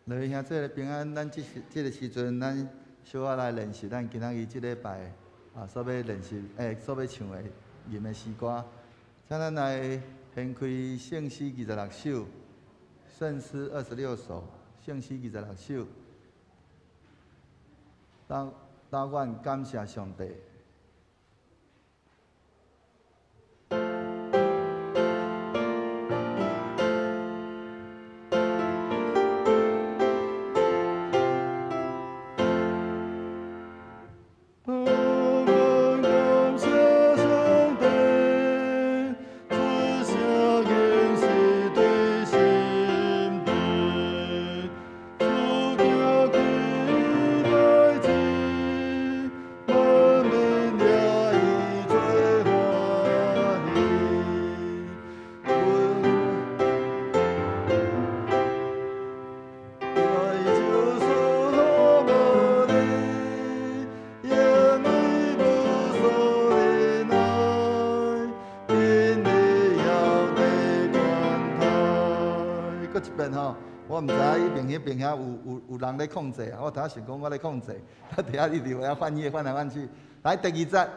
來兄弟平安，咱這時這个時陣，咱小可來練習咱今仔日這禮拜啊所欲練習所欲唱的吟的詩歌。請咱來掀開聖詩二十六首，聖詩二十六首，聖詩二十六首。當當阮感謝上帝。我毋知影彼边彼边遐有人咧控制啊！我头仔想講我咧控制，啊，伫遐一直有遐翻页翻來翻去。來第二節，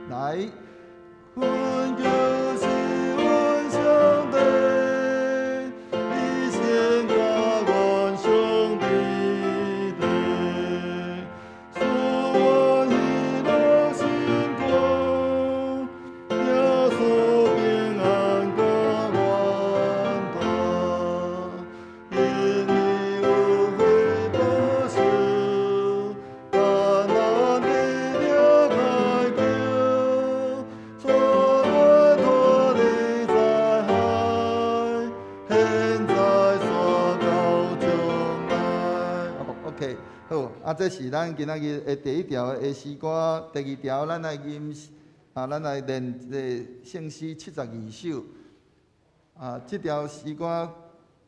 來。阮就是阮上帝，伊先共阮相彼得，賜阮喜樂新歌，耶穌平安佮阮同，因伊恩惠保守，患難得了開口，帶阮脫離災害，現在煞到將來。OK，好，啊，這是咱今仔日的第一條的詩歌，第二條咱來吟啊，咱來練這个聖詩七十二首。啊，這條詩歌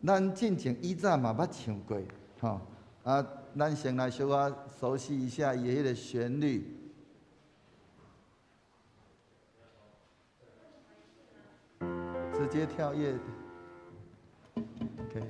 咱進前以早嘛捌唱過，吼。啊，咱先來小可熟悉一下伊的彼个旋律。直接跳頁。OK。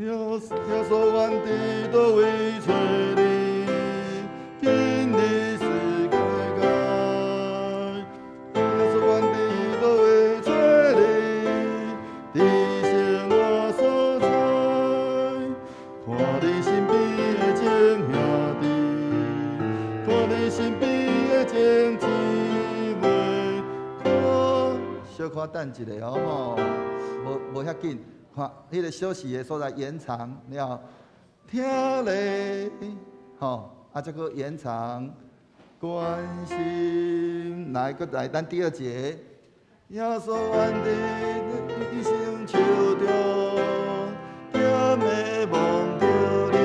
耶穌，阮佇佗位揣你，經歷世界界。耶穌，阮佇佗位揣你，佇生活所在，看你身邊的眾兄弟，看你身邊的眾姊妹，看。小可等一下哦，吼，無遐緊。看，彼个休息的所在延長了，聽咧，吼，啊，這個延長，關心，來，閣來，咱第二節，耶穌阮佇一生手中，踮咧望著你，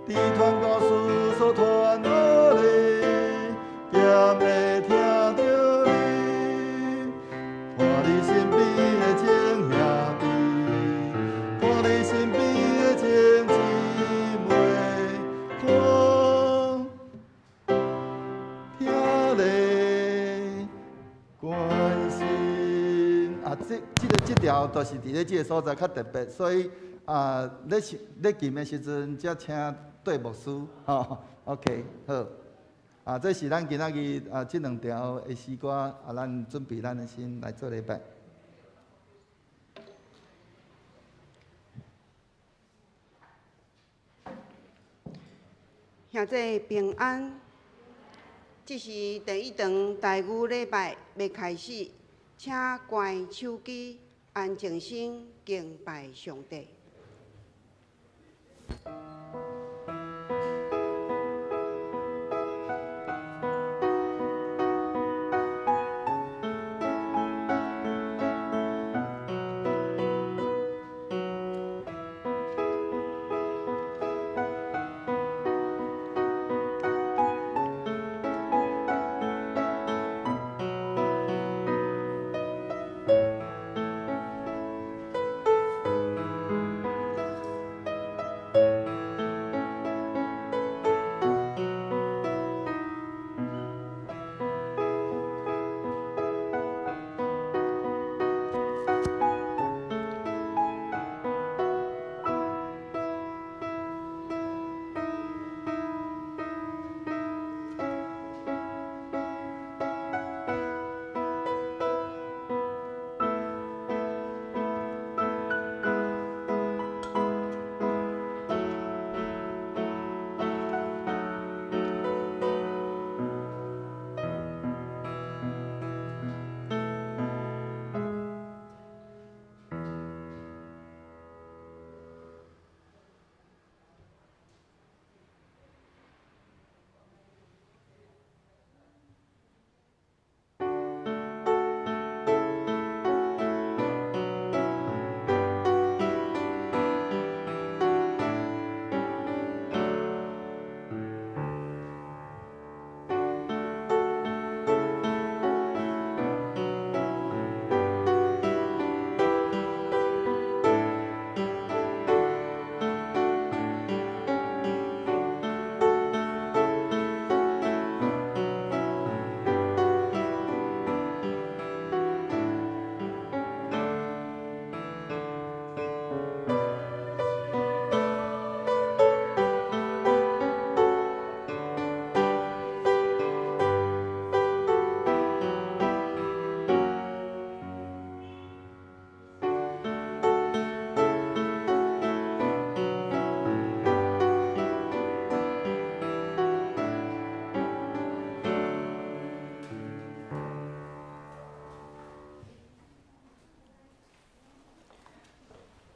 佇傳教士所傳落咧，踮咧聽著你，看你身邊的眾兄弟，看你身邊的眾姊妹，看聽咧關心。啊，這條就是佇咧這个所在較特別，所以啊，咧是咧吟的時陣，才請對牧師，吼，OK，好。啊，這是咱今仔日啊，這兩條的詩歌啊，咱準備咱的心來做禮拜。兄弟平安，這是第一堂台語禮拜欲開始，請關手機，安靜心敬拜上帝。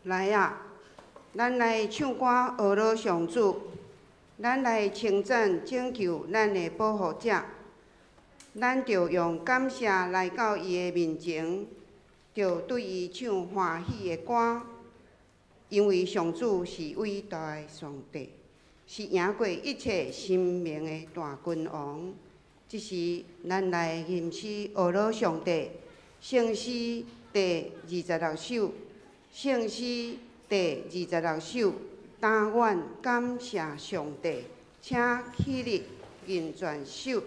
來啊，咱來唱歌呵咾上主，咱來稱讚拯救咱的保護者。咱著用感謝來到伊的面前，著對伊唱歡喜的歌，因為上主是偉大的上帝，是贏過一切神明的大君王。這時，咱來吟詩呵咾上帝，聖詩第26首，聖詩第26首，但願感謝上帝，請起立認全首。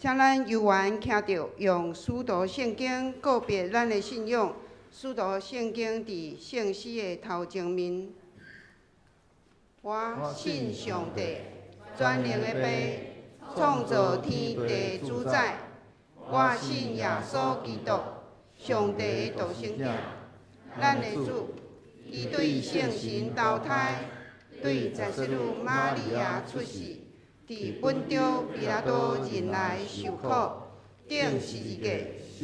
請咱猶原徛著，用使徒聖經告別咱的信仰。使徒聖經佇聖詩的頭前面。我信上帝，全能的父，創造天地主宰。我信耶穌基督，上帝的獨生子，咱的主。伊對聖神投胎，對十聖女瑪利亞出世。佇本丟彼拉多任內受苦，釘十字架，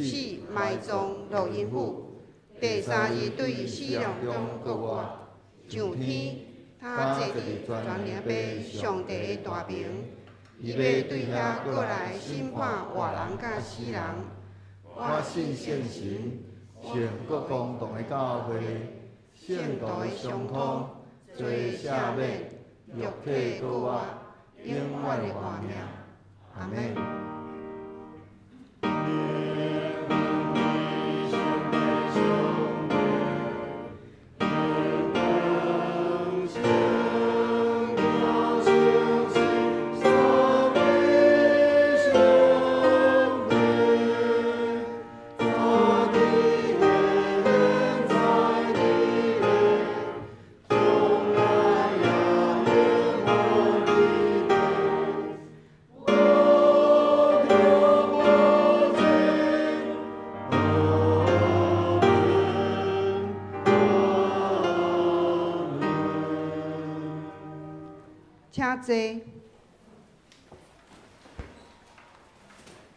死埋葬落陰府，第三日對死人中復活，上天，他坐佇全能父上帝的大爿，伊欲對遐閣來審判活人佮死人。我信聖神，聖國公同的教會，聖徒的相通，罪赦免，肉體閣活。永遠的活命，阿們。請坐。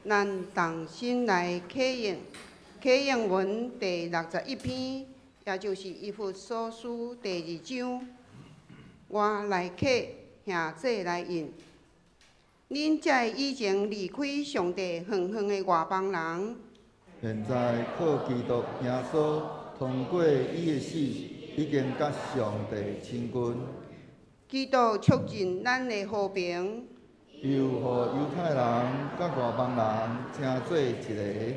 咱同心來啟應，啟應文第61篇，也就是以弗所書第二章。我來啟，兄姊來應。恁這个以前離開上帝遠遠的外邦人，現在靠基督耶穌通過伊的死，已經佮上帝親近。基督促進咱的和平。又予猶太人佮外邦人成做一个。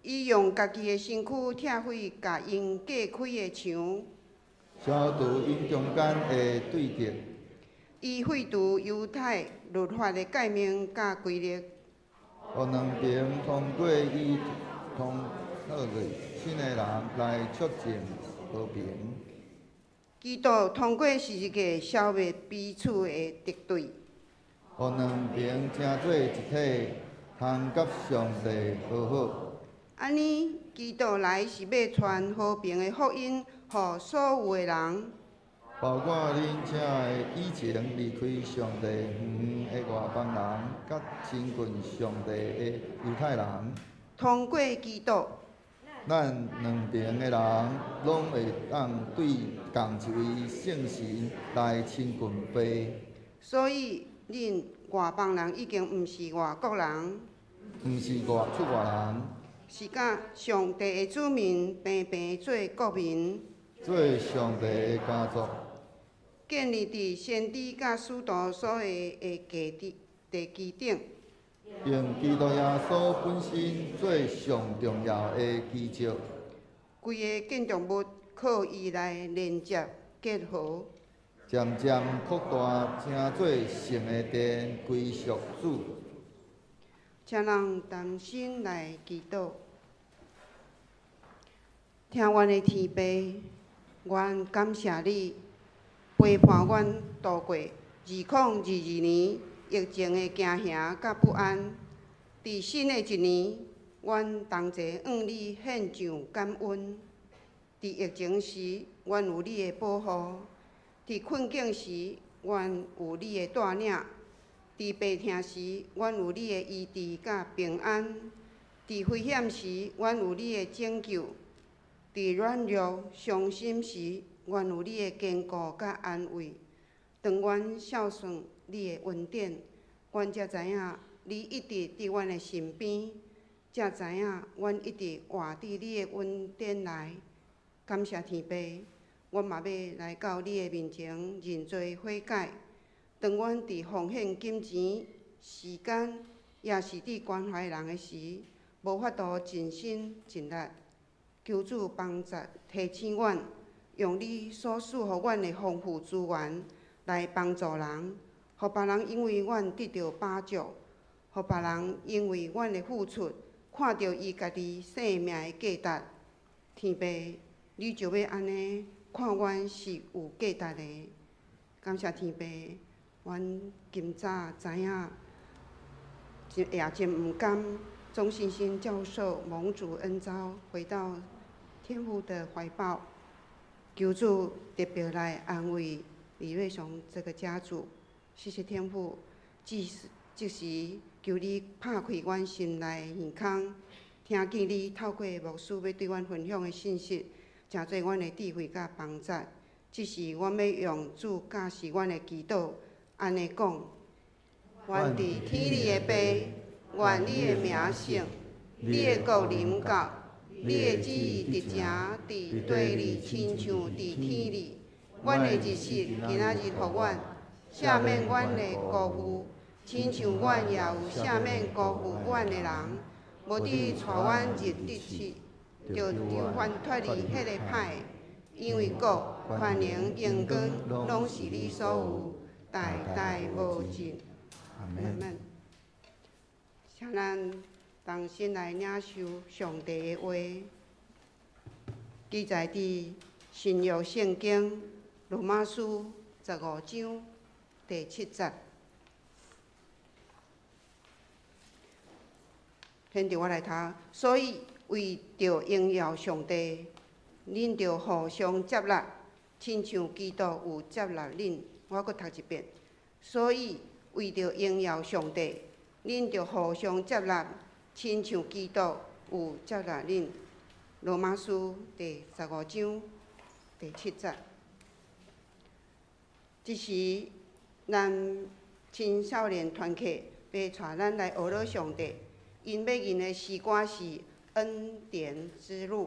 伊用家己的身軀拆毀共𪜶隔開的牆。消除𪜶中間的對立。伊廢除猶太律法的誡命佮規例。予兩爿通過伊創造新的人來促進和平。基督通過十字架消滅彼此的敵對。予兩爿成做一體，通佮上帝和好。按呢，基督來是欲傳和平的福音，予所有的人。包括恁這个以前離開上帝遠遠的外邦人，佮親近上帝的猶太人。通過基督，咱兩爿的人攏會當對仝一位聖神來親近父。所以，恁外邦人已經毋是外國人，毋是外出外人，是佮上帝的子民平平做國民，做上帝的家族，建立佇先知佮使徒所下的地地基頂，用基督耶穌本身做上重要的基石，規个建築物靠伊來連接結合，漸漸擴大，成做聖的殿，歸屬主。請咱同心來祈禱。疼阮的天父，阮感謝你陪伴阮度過2022年疫情的驚嚇佮不安。佇新的一年，阮同齊向你獻上感恩。佇疫情時，阮有你的保護；佇困境時，阮有你的帶領；佇病痛時，阮有你的醫治佮平安；佇危險時，阮有你的拯救；佇軟弱傷心時，阮有你的堅固佮安慰。當阮數算你的恩典，阮才知影你一直佇阮的身邊，才知影阮一直活佇你的恩典內。感謝天父，阮嘛欲來到你的面前認罪悔改。當阮佇奉獻金錢、時間，抑是佇關懷人的時，無法度盡心盡力，求主幫助提醒阮，用你所賜予阮的豐富資源來幫助人，予別人因為阮得著飽足，予別人因為阮的付出，看著伊家己生命的價值。天父，你就欲按呢看阮是有價值的。感謝天父，阮今早知影，也真毋甘，鍾信心教授蒙主恩召回到天父的懷抱，求主特別來安慰李瑞雄這個家族。謝謝天父，即時求你拍開阮心內耳孔，聽見你透過牧師欲對阮分享的信息，成做阮的智慧佮幫助。這是阮欲用主教示阮的祈禱，按呢講：阮佇天裡的父，願你的名聖，你的國臨到，你的旨意執行佇地裡，親像佇天裡。阮的日食今仔日予阮，赦免阮的辜負，親像阮也有赦免辜負阮的人。無得帶阮入敵試，著救阮脫離彼个歹的，因為國、權能、榮光，攏是你所有，代代無盡。阿門。請咱同心來領受上帝的話，記載佇新約聖經羅馬書15章第7節。現在我來讀，所以為著榮耀上帝，恁著互相接納，親像基督有接納恁。我閣讀一遍，所以為著榮耀上帝，恁著互相接納，親像基督有接納恁。羅馬書第十五章第七節。這時，咱青少年團契欲帶咱來學樂上帝，𪜶欲吟的詩歌是《恩典之路》。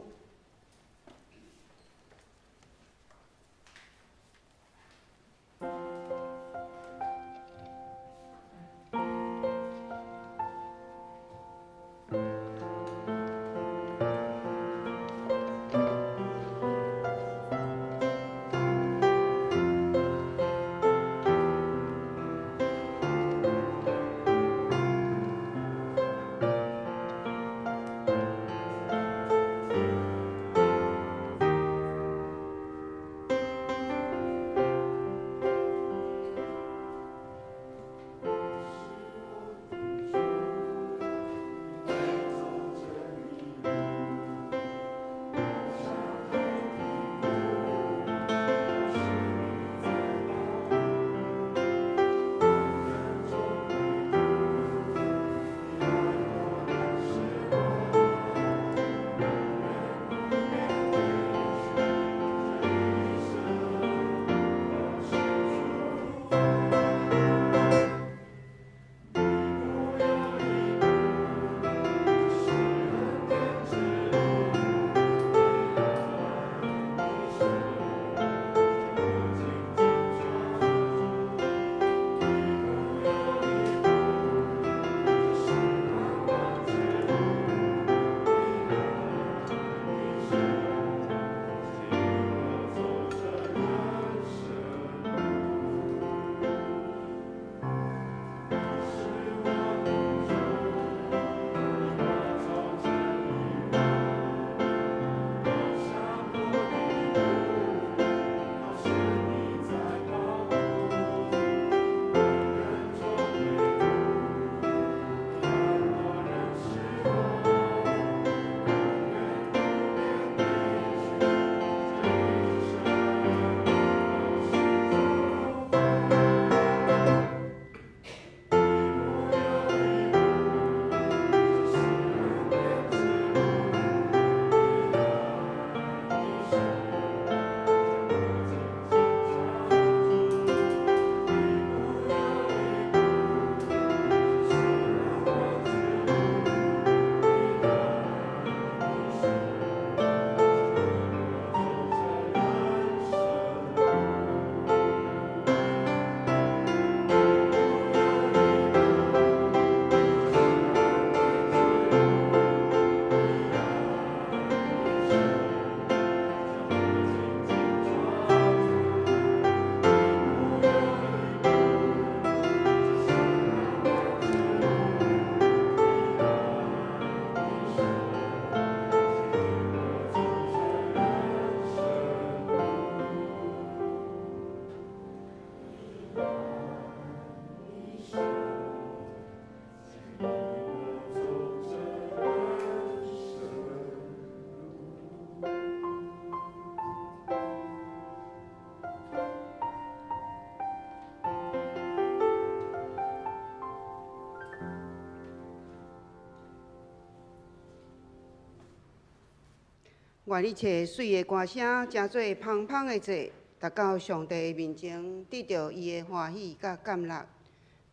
願一切媠的歌聲，成做芳芳的祭，達到上帝面前，得著伊的歡喜佮甘樂。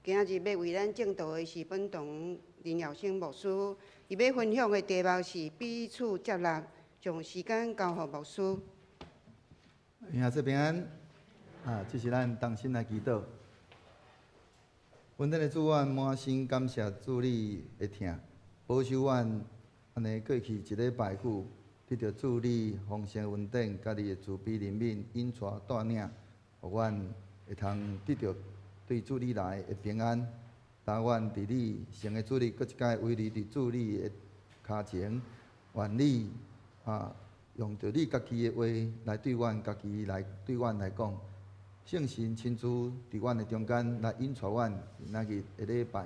今仔日欲為咱證道的是本堂林耀生牧師，伊欲分享的題目是彼此接納，將時間交予牧師。兄弟平安，啊，這是咱同心來祈禱。阮的主，阮滿心感謝主你的疼，保守阮按呢過去一禮拜久，得著主你豐盛恩典，佮你的慈悲憐憫引帶帶領，予阮會通得著對主你來的平安。當阮佇你聖的主日，閣一擺圍立佇主你的跤前，願你啊用著你家己的話來對阮家己來對阮來講。聖神親自佇阮的中間來引帶阮今仔日的禮拜，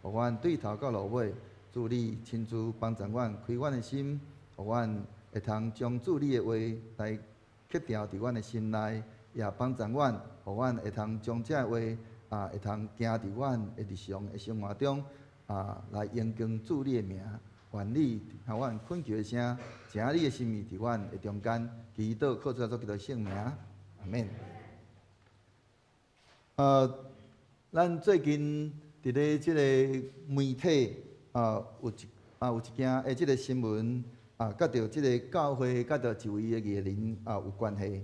予阮對頭到落尾，主你親自幫助阮，開阮的心，予阮會通將主你的話來刻牢佇阮的心內，也幫助阮，予阮會通將這個話啊，會通行佇阮的日常的生活中啊，來榮光主你的名。願你聽阮懇求的聲，成你的心意佇阮的中間，祈禱靠主耶穌基督聖名，阿們。咱最近佇咧這個媒體啊，有一件的這個新聞啊，佮著這個教會，佮著一位的藝人啊有關係。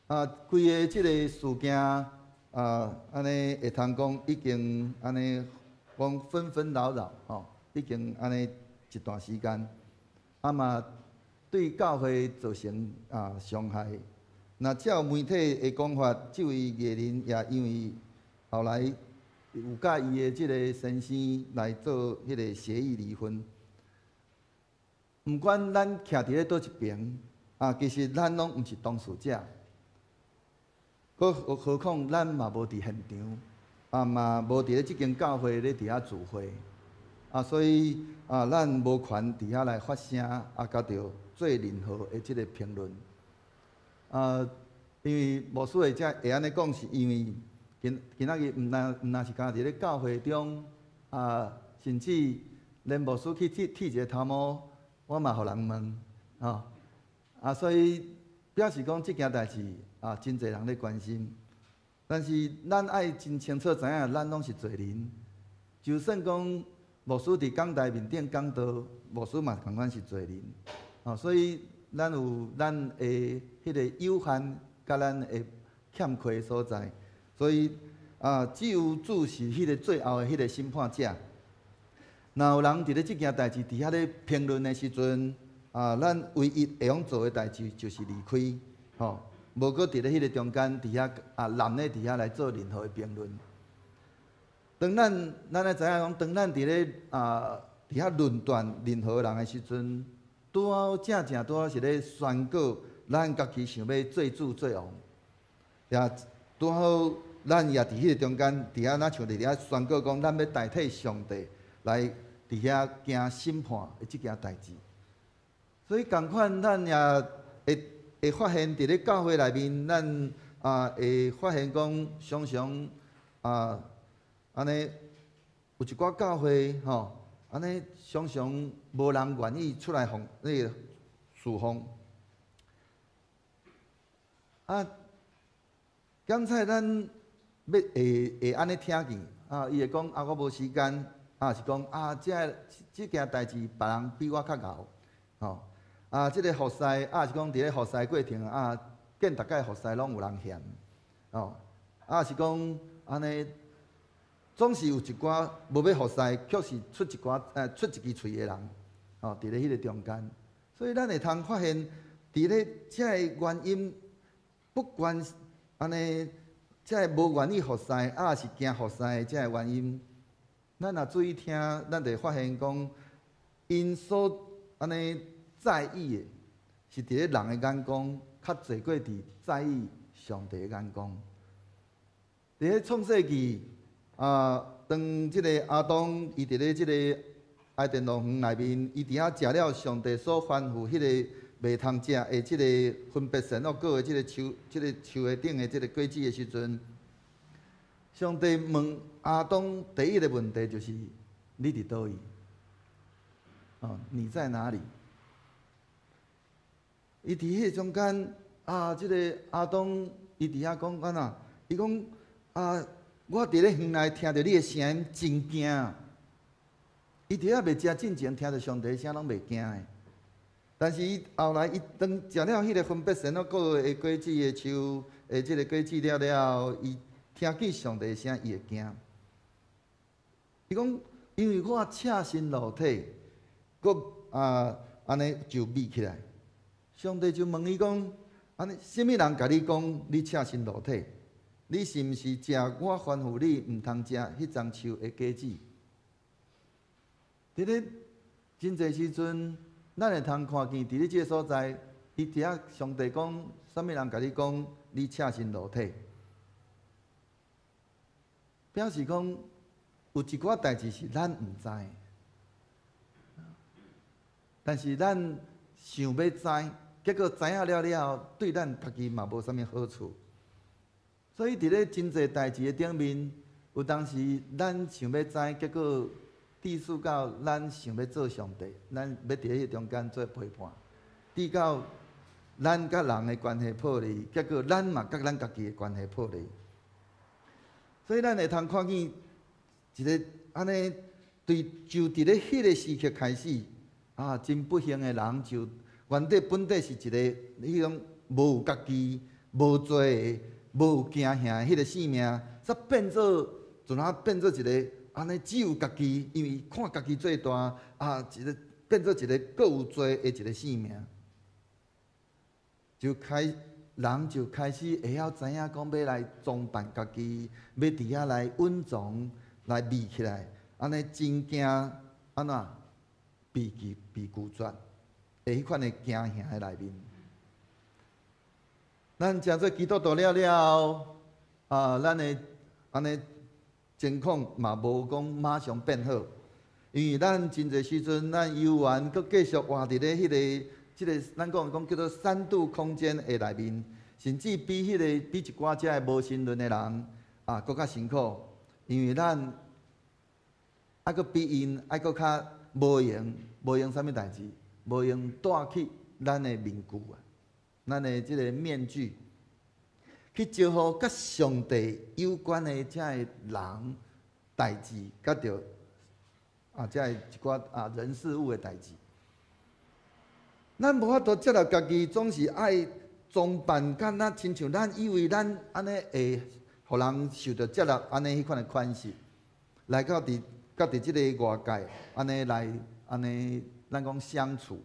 啊，規個這個事件啊，按呢會通講已經按呢講紛紛擾擾吼，已經按呢一段時間，啊嘛對教會造成啊傷害。若照媒體的講法，這位藝人也因為後來有佮伊的這個先生來做彼個協議離婚。毋管咱徛佇咧佗一爿，啊，其實咱攏毋是當事者，閣何況咱嘛無佇現場，啊嘛無佇咧這間教會咧佇遐聚會，啊，所以啊，咱無權佇遐來發聲，啊，佮著做任何的這個評論。啊，因為牧師會遮會按呢講，是因為今今仔日毋但是干焦佇咧教會中，啊，甚至連牧師去剃剃一個頭毛，我嘛予人問，吼，啊，所以表示講這件代誌啊，真濟人咧關心。但是咱愛真清楚知影，咱攏是罪人。就算講牧師佇講台面頂講道，牧師嘛仝款是罪人。哦，所以咱有咱的彼個有限，佮咱的欠缺的所在。所以啊，只有主是彼個最後的彼個審判者。若有人佇咧這件代誌佇遐咧評論的時陣，啊，咱唯一會用做的代誌就是離開，吼，無閣佇咧彼個中間佇遐啊，濫咧佇遐來做任何的評論。當咱愛知影講，當咱佇咧啊佇遐論斷任何人的時陣，拄好正正拄好是咧宣告咱家己想欲做主做王，也拄好咱也佇彼個中間佇遐，若像佇遐宣告講，咱欲代替上帝來佇遐行審判的這件代誌。所以仝款，咱也會發現佇咧教會內面，咱啊會發現講，常常啊按呢有一寡教會吼，按呢常常無人願意出來奉彼個侍奉。啊，剛才咱欲會按呢聽見啊，伊會講啊，我無時間，啊是講啊，這件代誌別人比我較𠢕，吼。啊，這個服侍啊，是講佇咧服侍過程啊，見逐擺服侍攏有人嫌，哦，啊是講按呢，總是有一寡無欲服侍，卻是出一支喙的人，哦，佇咧彼個中間，所以咱會通發現，佇咧這个原因，不管按呢，這个無願意服侍，啊是驚服侍的這个原因，咱若注意聽，咱就會發現講，𪜶所按呢在意的，是佇咧人的眼光，較濟過佇在意上帝的眼光。佇咧創世記啊，當這個亞當伊佇咧這個伊甸樂園內面，伊佇遐食了上帝所吩咐彼个袂通食的這个分別善惡果的這个樹的頂的這個果子的時陣，上帝問亞當第一个問題就是：你佇佗位？哦，你在哪裡？伊佇彼個中間啊，這個亞當伊佇遐講按怎？伊講啊，我佇咧園內聽著你的聲音，真驚。伊佇遐未食進前，聽著上帝聲攏袂驚的。但是伊後來伊當食了彼個分別善惡果的果子的樹的這個果子了了後，伊聽見上帝的聲，伊會驚。伊講，因為我赤身露體，閣啊按呢就覕起來。上帝就問伊講：按呢，啥物人共你講你赤身露體？你是毋是食我吩咐你毋通食彼欉樹的果子？佇咧真濟時陣，咱會通看見佇咧這个所在，伊佇遐上帝講，啥物人共你講你赤身露體？表示講有一寡代誌是咱毋知，但是咱想欲知，結果知影了了後，對咱家己嘛無啥物好處。所以佇咧真濟代誌的頂面，有當時咱想欲知，結果致使到咱想欲做上帝，咱欲佇彼中間做批判，致到咱佮人的關係破裂，結果咱嘛佮咱家己的關係破裂。所以咱會通看見一个按呢，對就佇咧彼个時刻開始，啊，真不幸的人就原底本底是一个彼種無有家己、無罪的、無有驚嚇的彼个生命，煞變做陣仔變做一个按呢只有家己，因為看家己最大，啊，一个變做一个閣有罪的一个生命，就開人就開始會曉知影講欲來裝扮家己，欲佇遐來隱藏、來覕起來，按呢真驚按怎被拒被拒絕，的彼款的驚嚇的內面。咱成做基督徒了了後，啊，咱的按呢情況嘛無講馬上變好，因為咱真濟時陣，咱猶原閣繼續活佇咧彼个、這个咱講講叫做三度空間的內面，甚至比彼个比一寡遮的無神論的人啊，閣較辛苦，因為咱愛閣比𪜶愛閣較無閒，無閒啥物代誌？無閒戴起咱的面具啊，咱的這个面具，去招呼佮上帝有關的遮个人代誌，佮著啊，遮个一寡啊人事物的代誌。咱無法度接納家己，總是愛裝扮，敢若親像咱以為咱按呢會予人受著接納，按呢彼款的款式，來到佇佮佇這个外界，按呢來按呢，咱講相處，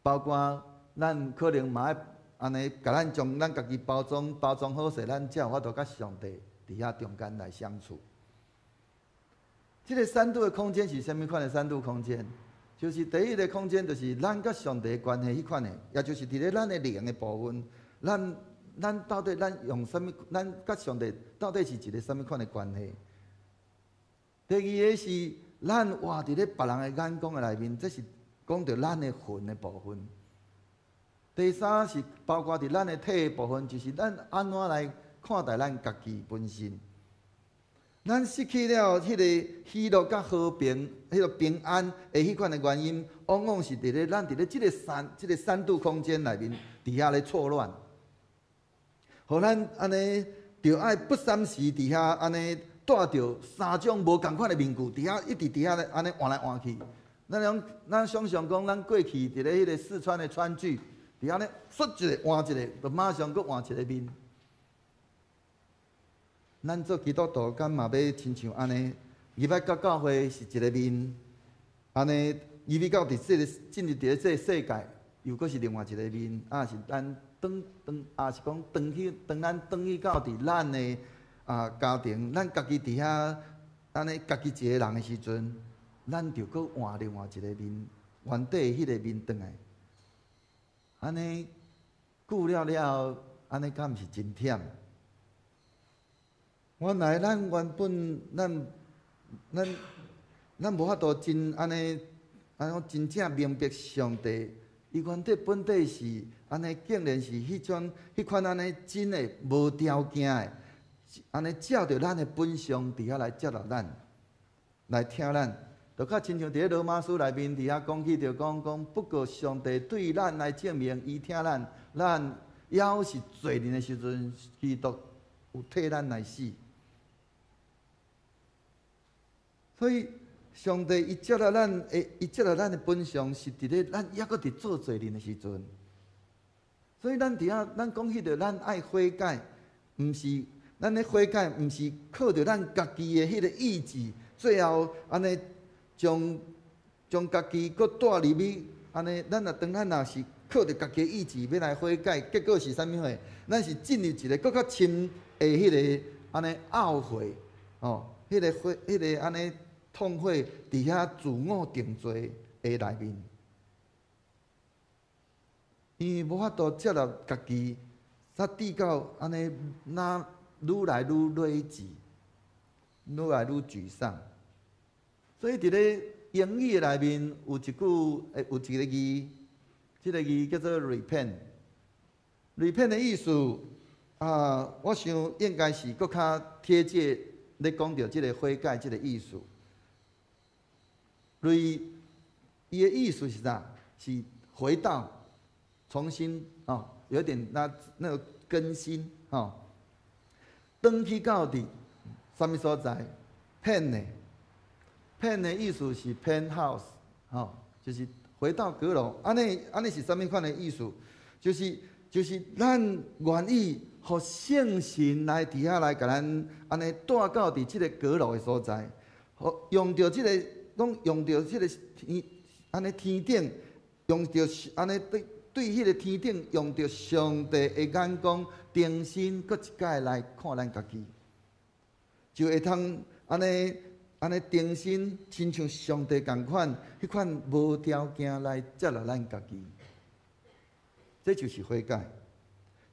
包括咱可能嘛愛按呢，共咱將咱家己包裝包裝好勢，咱才有法度佮上帝佇遐中間來相處。這个三度的空間是啥物款的三度空間？就是第一个空間，就是咱佮上帝關係彼款的，也就是佇咧咱的靈的部分，咱咱到底咱用啥物？咱佮上帝到底是一个啥物款的關係？第二个是咱活佇咧別人的眼光的內面，這是講著咱的魂的部分。第三是包括佇咱的體的部分，就是咱按怎來看待咱家己本身。咱失去了彼个喜樂佮和平、彼个平安的彼款的原因，往往是佇咧咱佇咧這个三度空間內面，佇遐咧錯亂，予咱按呢著愛不三時佇遐按呢戴著三種無仝款的面具，佇遐一直佇遐咧按呢換來換去。咱講，咱想象講，咱過去佇咧彼个四川的川劇，佇遐咧說一个換一个，就馬上閣換一个面。咱做基督徒，敢嘛欲親像按呢？入來到教會是一个面，按呢入去到佇這个進入佇咧這个世界，又閣是另外一个面。啊是咱轉轉，啊是講轉去，當咱轉去到佇咱的啊家庭，咱家己佇遐按呢家己一个人的時陣，咱就閣換另外一个面，原底彼个面轉來。按呢久了了後，按呢敢毋是真忝？原來咱原本咱咱咱無法度真按呢，按呢真正明白上帝，伊原底本底是按呢，竟然是彼種彼款按呢真的無條件的，按呢照著咱的本相佇遐來接納咱，來疼咱。就較親像佇咧羅馬書內面佇遐講起，著講講，不過上帝對咱來證明，伊疼咱，咱猶是罪人的時陣，基督有替咱來死。所以上帝伊接納咱的，伊接納咱的本相是佇咧咱猶閣佇做罪人的時陣。所以咱佇遐，咱講起著咱愛悔改，毋是咱咧悔改，毋是靠著咱家己的彼個意志，最後按呢將將家己閣帶入去，按呢，咱若當咱若是靠著家己的意志欲來悔改，結果是啥物貨？咱是進入一個閣較深的彼個按呢懊悔，哦，彼個悔，彼個按呢痛悔，佇遐自我定罪的內面。因為無法度接納家己，煞至到按呢，若愈來愈睿智，愈來愈沮喪。所以佇咧英語的內面有一句，有一個字，這個字叫做 repent。repent 的意思啊，我想應該是閣較貼切咧講著這個悔改這個意思。re 伊的意思是啥？是回到，重新哦，有點那那個更新吼。轉去到佇啥物所在？pen 呢？pen 的意思是 penthouse，吼，就是回到閣樓。按呢按呢是啥物款的意思？就是就是咱願意予聖神來佇遐來共咱按呢帶到佇這個閣樓的所在，予用著這個講用著這個天按呢天頂，用著按呢對對彼個天頂用著上帝的眼光，重新閣一擺來看咱家己，就會通按呢按呢重新親像上帝仝款，彼款無條件來接納咱家己。這就是悔改。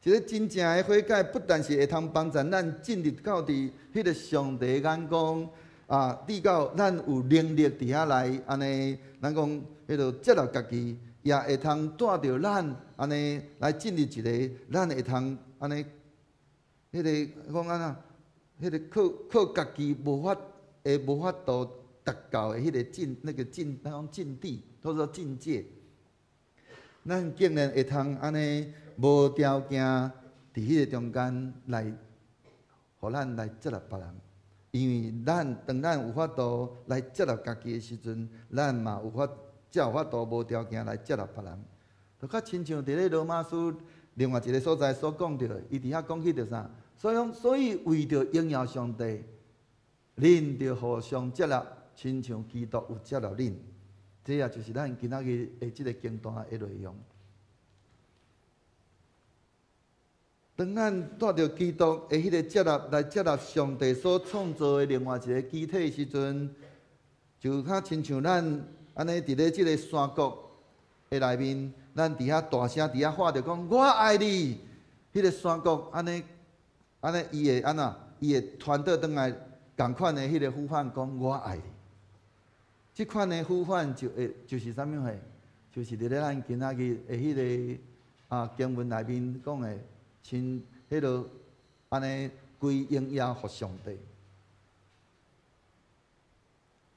一個真正的悔改，不但是會通幫助咱進入到佇彼個上帝眼光啊，至到咱有能力佇遐來按呢，咱講彼個接納家己，也會通帶著咱按呢來進入一個，咱會通按呢，彼個講按怎，彼個靠靠家己無法會無法度達到的彼個境，那個境，咱講境地，或者說境界。咱竟然會通按呢無條件佇彼個中間來，予咱來接納別人，因為咱當咱有法度來接納家己的時陣，咱嘛有法才有法度無條件來接納別人。就較親像佇咧羅馬書另外一個所在所講著，伊佇遐講起著啥？所以講，所以為著榮耀上帝，恁著互相接納，親像基督有接納恁。這也就是咱今仔日的這個經段的內容。當咱帶著基督的彼個接納來接納上帝所創造的另外一個肢體的時陣，就較親像咱按呢佇咧這個山谷的內面，咱佇遐大聲佇遐喊著講我愛你，彼個山谷按呢按呢，伊會按怎？伊會傳倒轉來仝款的彼個呼喊講我愛你。這款的呼喚就會就是啥物貨？就是佇咧咱今仔日的彼個啊經文內面講的，親彼落按呢歸榮耀予上帝。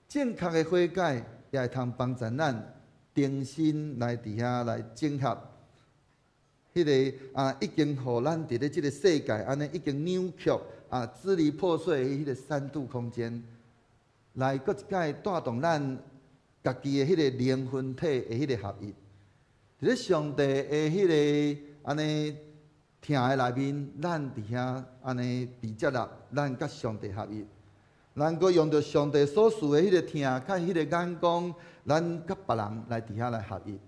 正確的悔改也會通幫助咱重新來佇遐來整合彼個啊，已經予咱佇咧這個世界按呢已經扭曲啊支離破碎的彼個三度空間。來，閣一擺帶動咱家己的彼個靈魂體的彼個合一。佇咧上帝的彼個按呢疼的內面，咱佇遐按呢被接納，咱佮上帝合一。咱閣用著上帝所賜的彼個疼，佮彼個眼光，咱佮別人來佇遐來合一。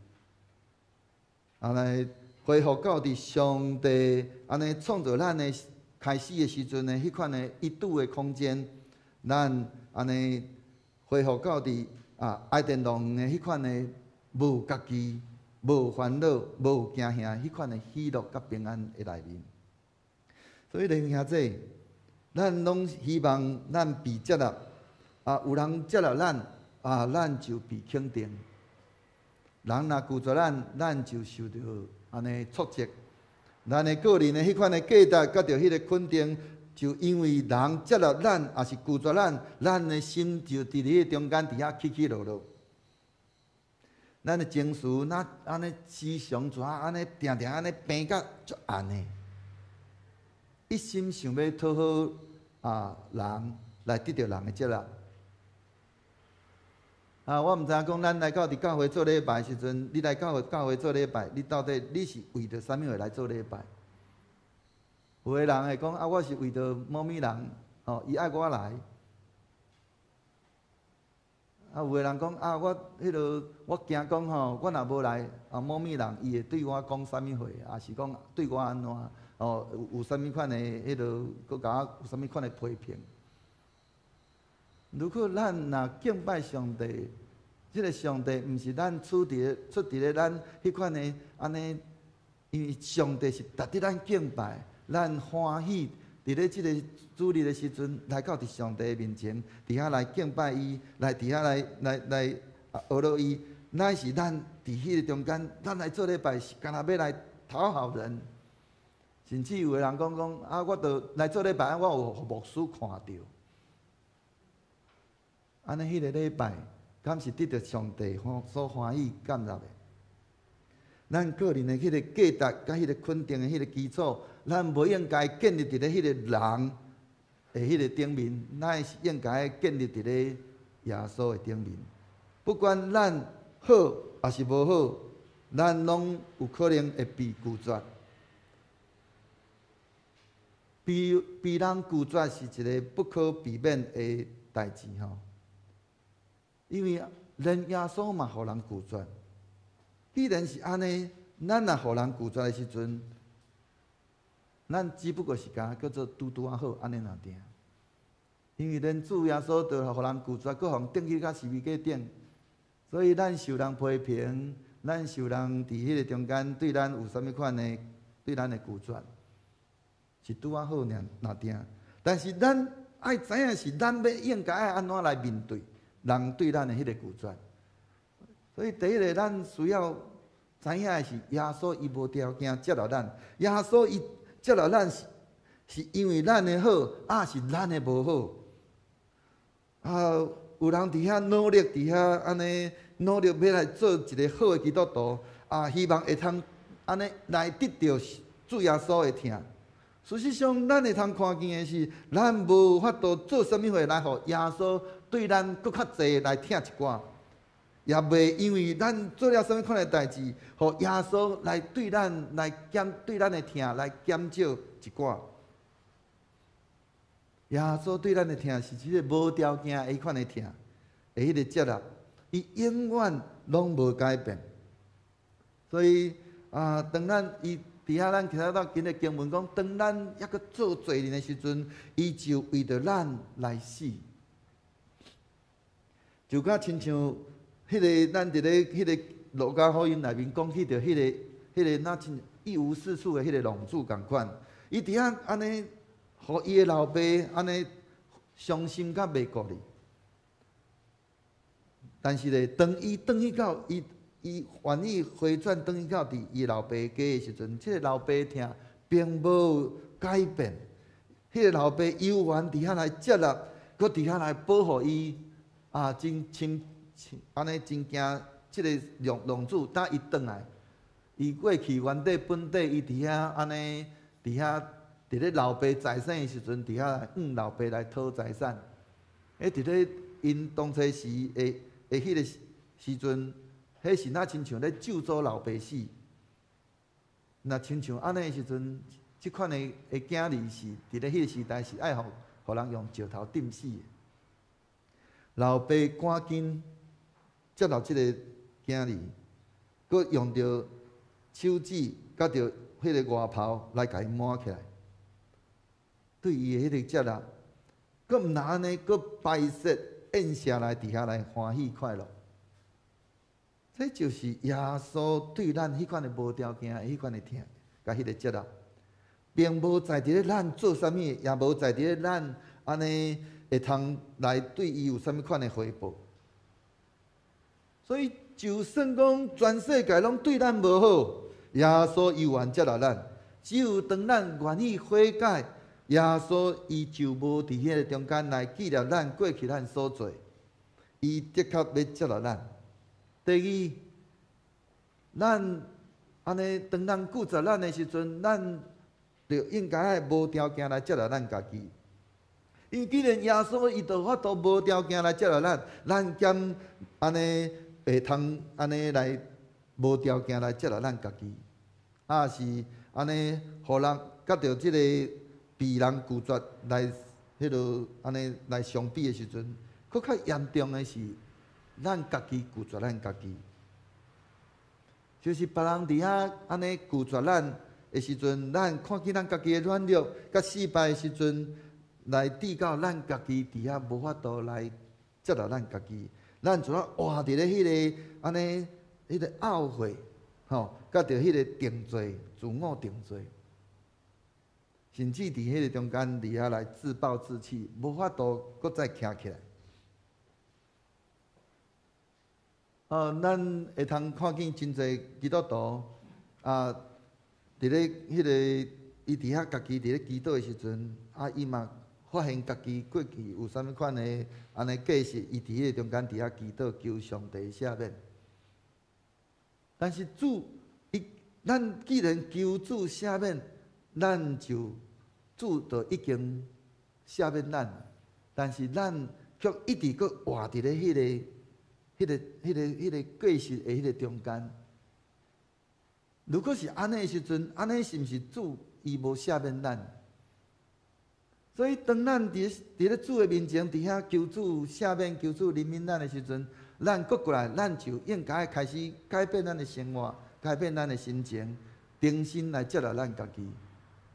啊，來恢復到佇上帝按呢創造咱的開始的時陣的彼款的一度的空間，咱。按呢恢復到佇啊伊甸園的彼款的無家己、無煩惱、無驚嚇彼款的喜樂佮平安的內面。所以，弟兄姊，咱攏希望咱被接納，啊，有人接納咱，啊，咱就被肯定。人若拒絕咱，咱就受著按呢挫折。咱的個人的彼款的價值，佮著彼个肯定，就因為人接納咱，抑是拒絕咱，咱的心就佇咧中間佇遐起起落落。咱的情緒若按呢時常怎按呢定定按呢變甲足暗的，一心想欲討好啊人，來得著人的接納。啊，我毋知影講，咱來到佇教會做禮拜時陣，你來教會做禮拜，你到底你是為著啥物話來做禮拜？有的人會講啊，我是為著某物人，吼，伊愛我來。啊，有的人講啊，我彼落我驚講吼，我若無來，啊，某物人伊會對我講啥物話，抑是講對我按怎？哦，有啥物款的彼落，閣共我有啥物款的批評？如果咱若敬拜上帝，這个上帝毋是咱處佇咧咱彼款的按呢，因為上帝是值得咱敬拜，咱歡喜佇咧這个主日的時陣來到佇上帝面前，佇遐來敬拜伊，來佇遐來學落伊，乃是咱佇彼个中間，咱來做禮拜是干焦欲來討好人，甚至有的人講講啊，我著來做禮拜，我有予牧師看著。按呢，彼个禮拜，敢是得著上帝所歡喜接納的？咱個人的彼个價值，佮彼个肯定的彼个基礎，咱無應該建立佇咧彼个人的彼个頂面，咱是應該建立佇咧耶穌的頂面。不管咱好抑是無好，咱攏有可能會被拒絕。被人拒絕是一个不可避免的代誌吼。因為連耶穌嘛，予人拒絕。既然是按呢，咱若予人拒絕的時陣，咱只不過是敢叫做拄拄仔好按呢爾。因為連主耶穌都予人拒絕，閣予人釘去到十字架頂，所以咱受人批評，咱受人佇彼个中間對咱有啥物款的對咱的拒絕，是拄仔好爾爾。但是咱愛知影是咱欲應該愛按怎來面對人對咱的彼個拒絕。所以第一个，咱需要知影的是，耶穌伊無條件接納咱。耶穌伊接納咱是因為咱的好，抑是咱的無好。啊，有人佇遐努力，佇遐按呢努力欲來做一个好的基督徒，啊，希望會通按呢來得著主耶穌的疼。事實上，咱會通看見的是，咱無法度做啥物貨來予耶穌對咱閣較濟來疼一寡，也袂因為咱做了啥物款的代誌，予耶穌來對咱來減對咱的疼來減少一寡。耶穌對咱的疼是這个無條件的彼款的疼，的彼个接納，伊永遠攏無改變。所以啊，當咱伊佇遐，咱聽到今日經文講，當咱猶閣做罪人的時陣，伊就為著咱來死。就敢親像彼个咱佇咧彼个路加福音內面講起著彼个若親一無是處的彼个浪子仝款，伊佇遐按呢，予伊的老爸按呢傷心甲袂顧哩。但是咧，當伊轉去到伊伊願意回轉轉去到佇伊老爸家的時陣，這个老爸疼並無改變，彼个老爸猶原佇遐來接納，閣佇遐來保護伊。啊，真親按呢真驚，這个浪子等伊轉來，伊過去原底本底，伊佇遐按呢，佇遐佇咧老爸財產的時陣，佇遐來向老爸來討財產。彼佇咧𪜶當初時的的彼个時陣，彼是若親像咧咒詛老爸死。若親像按呢的時陣，這款的的囝兒是佇咧彼个時代是愛予人用石頭釘死的。老爸趕緊接納這个囝兒，閣用著手指佮著彼个外袍來共伊抹起來，對伊的彼个接納，閣毋但按呢，閣擺設宴席來佇遐來歡喜快樂。這就是耶穌對咱彼款的無條件的彼款的疼，佮彼个接納，並無在佇咧咱做啥物，也無在佇咧咱按呢會通來對伊有啥物款的回報。所以，就算講全世界攏對咱無好，耶穌猶原接納咱。只有當咱願意悔改，耶穌伊就無佇彼个中間來紀念咱過去咱所做，伊的確欲接納咱。第二，咱按呢，當人拒絕咱的時陣，咱就應該愛無條件來接納咱家己。因為既然耶穌伊就有法度無條件來接納咱，咱敢按呢會通按呢來無條件來接納咱家己？抑是按呢，予人佮著這个被人拒絕來彼落按呢來相比的時陣，閣較嚴重的是，咱家己拒絕咱家己。就是別人佇遐按呢拒絕咱的時陣，咱看見咱家己的軟弱佮失敗的時陣，來至到咱家己佇遐無法度來接納咱家己，咱就啊活佇咧彼个按呢彼个懊悔，吼，佮著彼个定罪、自我定罪，甚至佇彼个中間佇遐來自暴自棄，無法度閣再徛起來。咱會通看見真濟基督徒啊，佇咧彼个伊佇遐家己佇咧祈禱的時陣，啊，伊嘛發現家己過去有啥物款的按呢過失，伊佇彼个中間佇遐祈禱求上帝赦免。但是主，伊咱既然求主赦免，咱就主就已經赦免咱，但是咱卻一直閣活佇咧彼个彼个、彼个、彼个過失的彼个中間。如果是按呢的時陣，按呢是毋是主伊無赦免咱？所以當咱佇咧主的面前，佇遐求主赦免、求主憐憫咱的時陣，咱閣過來，咱就應該開始改變咱的生活，改變咱的心情，重新來接納咱家己。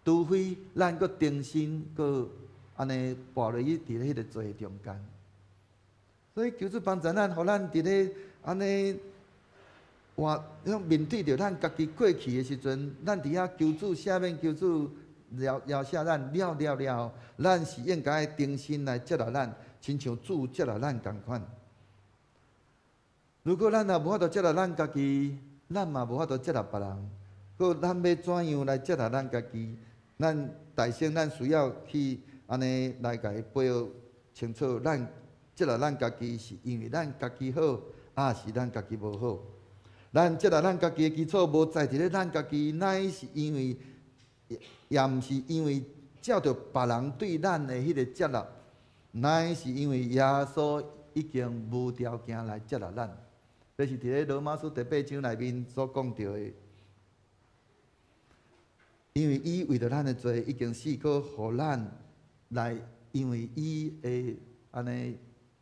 除非咱閣重新閣按呢跋落去佇咧彼个罪中間。所以求主幫助咱，予咱佇咧按呢活，面對著咱家己過去的時陣，咱佇遐求主赦免，求主饒赦咱了了了，咱是應該重新來接納咱，親像主接納咱仝款。如果咱若無法度接納咱家己，咱嘛無法度接納別人。閣咱欲怎樣來接納咱家己？咱大先咱需要去按呢來共伊背清楚，咱接納咱家己是因為咱家己好，抑是咱家己無好？咱接納咱家己的基礎無在佇咧咱家己，乃是因為，也毋是因為照著別人對咱的彼個接納，乃是因為耶穌已經無條件來接納咱。這是佇咧羅馬書第八章內面所講著的。因為伊為著咱的罪已經死過，予咱來，因為伊的按呢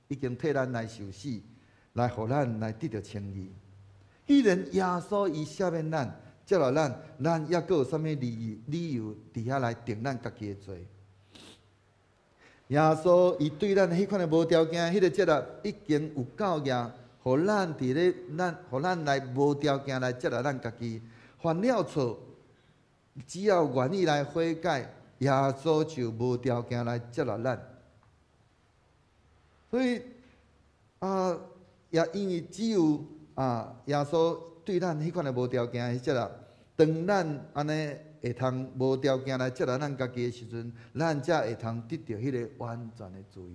已經替咱來受死，來予咱來得著稱義。既然耶穌伊赦免咱、接納咱，咱猶閣有啥物理由佇遐來定咱家己的罪？耶穌伊對咱彼款的無條件彼个接納已經有夠額，予咱佇咧咱，予咱來無條件來接納咱家己。犯了錯，只要願意來悔改，耶穌就無條件來接納咱。所以啊，也因為只有啊，耶穌對咱彼款的無條件的接納，當咱按呢會通無條件來接納咱家己的時陣，咱才會通得著彼个完全的自由。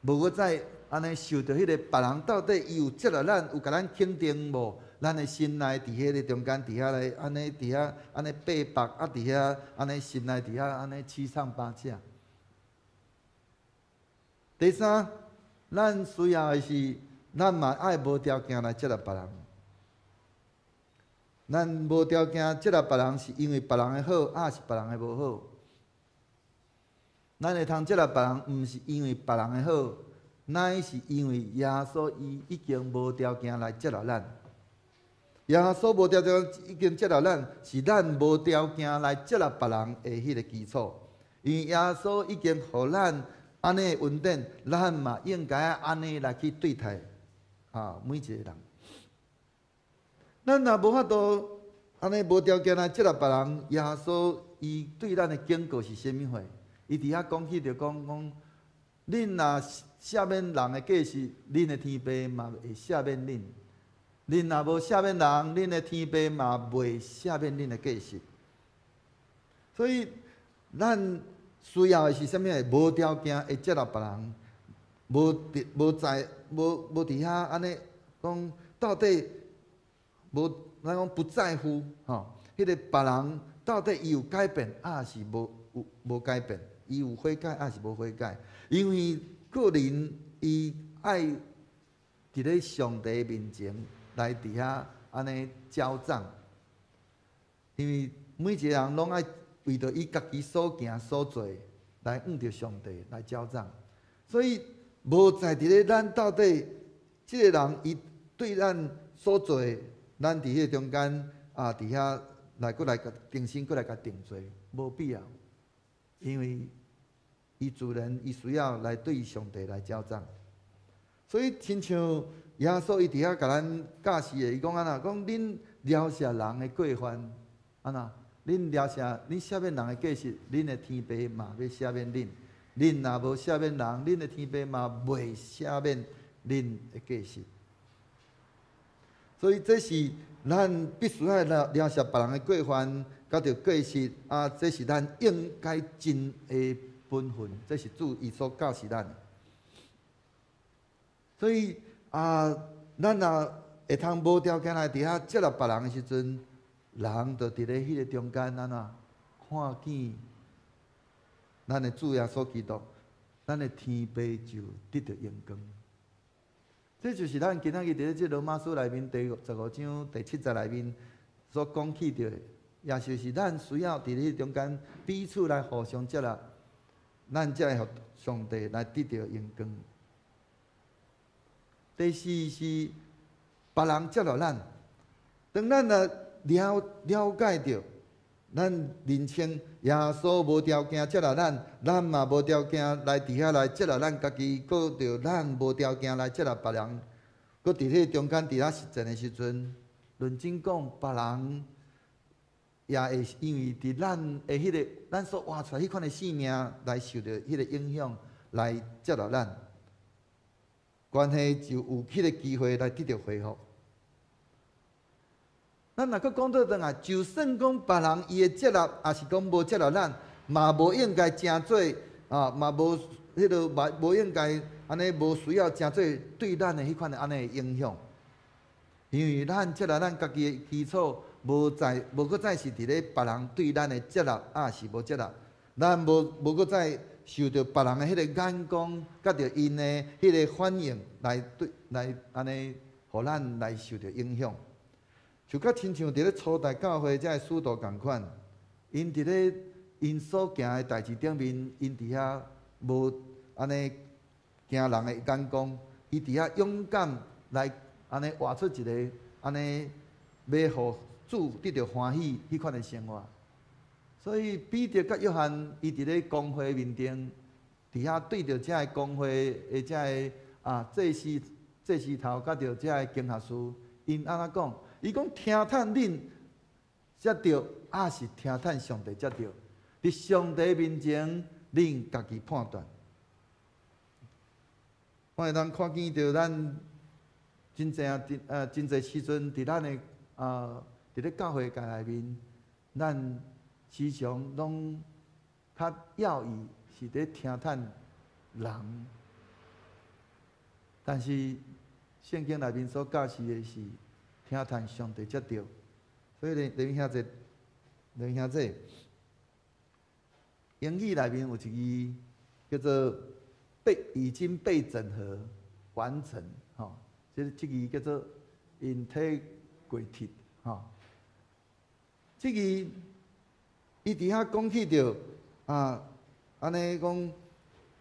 無閣再按呢受著彼个別人到底伊有接納咱，有共咱肯定無？咱的心內佇彼个中間，佇遐來按呢，佇遐按呢爬縛，啊，佇遐按呢心內佇遐按呢七上八下。第三，咱需要的是，咱嘛愛無條件來接納別人。咱無條件接納別人，是因為別人的好，抑是別人的無好？咱會通接納別人，毋是因為別人的好，乃是因為耶穌伊已經無條件來接納咱。耶穌無條件已經接納咱，是咱無條件來接納別人的彼个基礎。因為耶穌已經予咱按呢恩典，咱嘛應該按呢來去對待啊每一個人。咱若無法度按呢無條件來接納別人，耶穌伊對咱的警告是啥物貨？伊佇遐講起就講講，恁若赦免人的過失，恁的天父嘛會赦免恁；恁若無赦免人，恁的天父嘛袂赦免恁的過失。所以，咱需要的是啥物？無條件會接納別人，無佇無在無無佇遐按呢講，到底無咱講不在乎吼，彼個別人到底伊有改變，抑是無有無改變？伊有悔改，抑是無悔改？因為個人伊愛佇咧上帝面前來佇遐按呢繳帳，因為每一個人攏愛為著伊家己所行所做來向著上帝來繳帳，所以無在佇咧咱到底這個人伊對咱所做的，咱佇彼個中間啊，佇遐來閣來共重新閣來共定罪，無必要，因為伊自然伊需要來對上帝來繳帳，所以親像耶穌伊佇遐共咱教示的，伊講按怎？講恁饒赦人的過犯，按怎？恁饒赦恁赦免人的過失，恁的天父嘛欲赦免恁；恁若無赦免人，恁的天父嘛袂赦免恁的過失。所以這是咱必須愛饒饒赦別人的過犯，佮著過失啊！這是咱應該盡的本分，這是主伊所教示咱的。所以啊，咱若會通無條件來佇遐接納別人的時陣，人就佇咧彼個中間按怎看見咱的主耶穌基督，咱的天父就得著榮光。這就是咱今仔日佇咧這羅馬書內面第15章第七節內面所講起著的，也就是咱需要佇咧中間彼此來互相接納，咱才會予上帝來得著榮光。第四是別人接納咱，當咱若了了解著，咱認清耶穌無條件接納咱，咱嘛無條件來佇遐來接納咱家己，閣著咱無條件來接納別人，閣佇彼個中間佇遐實踐的時陣，論真講，別人也會因為佇咱的彼個咱所活出來彼款的生命來受著彼個影響，來接納咱，關係就有彼個機會來得著恢復。咱若閣講倒轉來，就算講別人伊會接納，抑是講無接納咱，嘛無應該成做啊，嘛無彼個嘛無應該按呢無需要成做對咱的彼款的按呢影響。因為咱接納咱家己的基礎，無在無閣再是佇咧別人對咱的接納，抑是無接納，咱無無閣再受著別人的彼個眼光，佮著𪜶的彼個反應來對來按呢，予咱來受著影響。就較親像佇咧初代教會遮个使徒仝款，𪜶佇咧𪜶所行的代誌頂面，𪜶佇遐無按呢驚人的眼光，伊佇遐勇敢來按呢活出一个按呢欲予主得著歡喜彼款的生活。所以彼得佮約翰，伊佇咧公會面頂，佇遐對著遮个公會的遮个啊祭司、祭司頭佮著遮个經學士，𪜶按怎講？伊講聽趁恁才對，抑是聽趁上帝才對？佇上帝面前，恁家己判斷。我會當看見著咱真濟啊，真濟時陣，佇咱的啊，佇咧教會界內面，咱時常攏較要意是佇聽趁人，但是聖經內面所教示的是聽趁上帝才對。所以咧，弟兄姊，弟兄姊，英語內面有一字叫做被已經被整合完成，吼，這這字叫做 integrated，吼。這字伊佇遐講起著啊，按呢講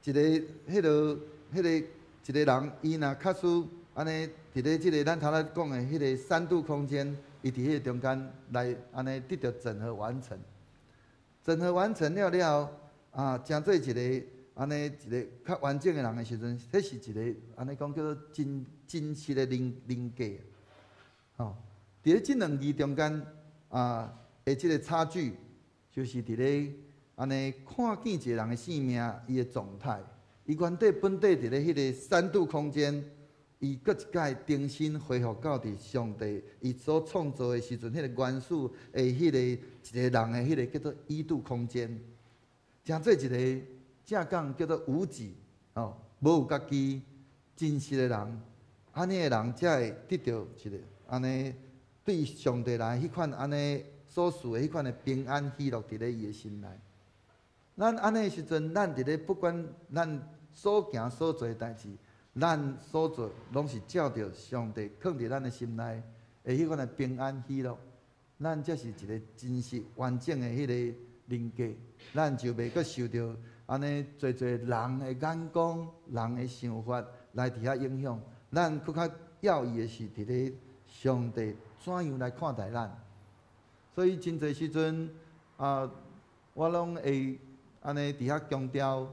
一个彼个彼个一个人，伊若確實按呢佇咧這个咱頭仔講的彼个三度空間，伊佇彼个中間來按呢得著整合完成，整合完成了了後，啊，成做一个按呢一个較完整的人的時陣，彼是一个按呢講叫做真真實的人人格，吼。佇咧這兩字中間啊的這个差距，就是佇咧按呢看見一個人的生命，伊的狀態，伊原底本底佇咧彼个三度空間，伊閣一擺重新恢復到佇上帝伊所創造的時陣，彼個元始的彼個一個人的彼個叫做一度空間。成做一个正講叫做無己，吼，無有家己真實的人，按呢的人才會得著一个按呢對上帝來彼款按呢所賜的彼款的平安喜樂佇咧伊的心內。咱按呢的時陣，咱佇咧不管咱所行所做的代誌，咱所做攏是照著上帝囥佇咱的心內的彼款的平安喜樂，咱才是一个真實完整的彼个人格，咱就袂閣受著按呢濟濟人的眼光、人的想法來佇遐影響。咱閣較要意的是佇咧上帝怎樣來看待咱。所以真濟時陣啊，我攏會按呢佇遐強調，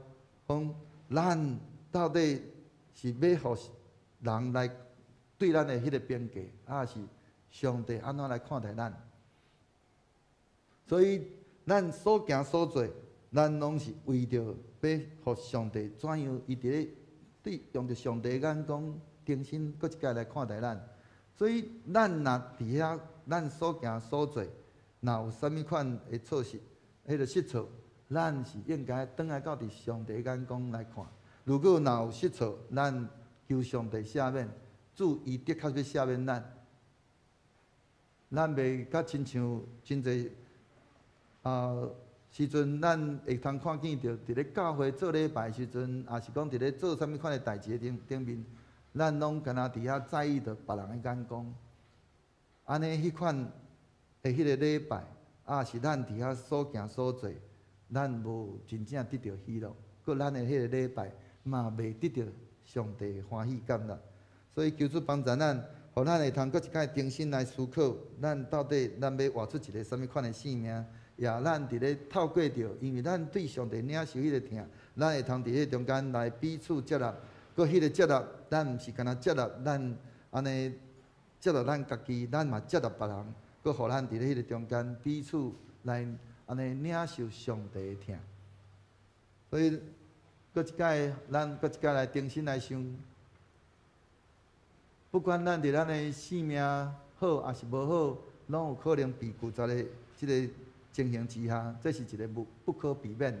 講咱到底是欲予人來對咱的彼个評價，抑是上帝按怎來看待咱？所以咱所行所做，咱攏是為著欲予上帝怎樣，伊佇咧對用著上帝的眼光，重新閣一擺來看待咱。所以咱若佇遐，咱所行所做，若有啥物款的錯失，彼个失錯，咱是應該轉來到佇上帝眼光來看。如果若有失錯，咱求上帝赦免，主伊的確欲赦免咱。咱袂較親像真濟啊時陣，咱會通看見著佇咧教會做禮拜時陣，抑是講佇咧做啥物款的代誌頂頂面，咱攏敢若佇遐在意著別人的眼光。按呢，彼款的彼个禮拜，抑是咱佇遐所行所做，咱無真正得著喜樂，閣咱的彼个禮拜嘛袂得著上帝歡喜感樂。所以求主幫助咱，予咱會通閣一擺重新來思考，咱到底咱欲活出一个啥物款的生命？也咱佇咧透過著，因為咱對上帝領受彼个疼，咱會通佇彼中間來彼此接納，閣彼个接納，咱毋是干焦接納咱按呢接納咱家己，咱嘛接納別人，閣予咱佇咧彼個中間彼此來按呢領受上帝的疼。所以，閣一擺，咱閣一擺來重新來想，不管咱佇咱的生命好抑是無好，攏有可能被拒絕的這个情形之下，這是一个不可避免的。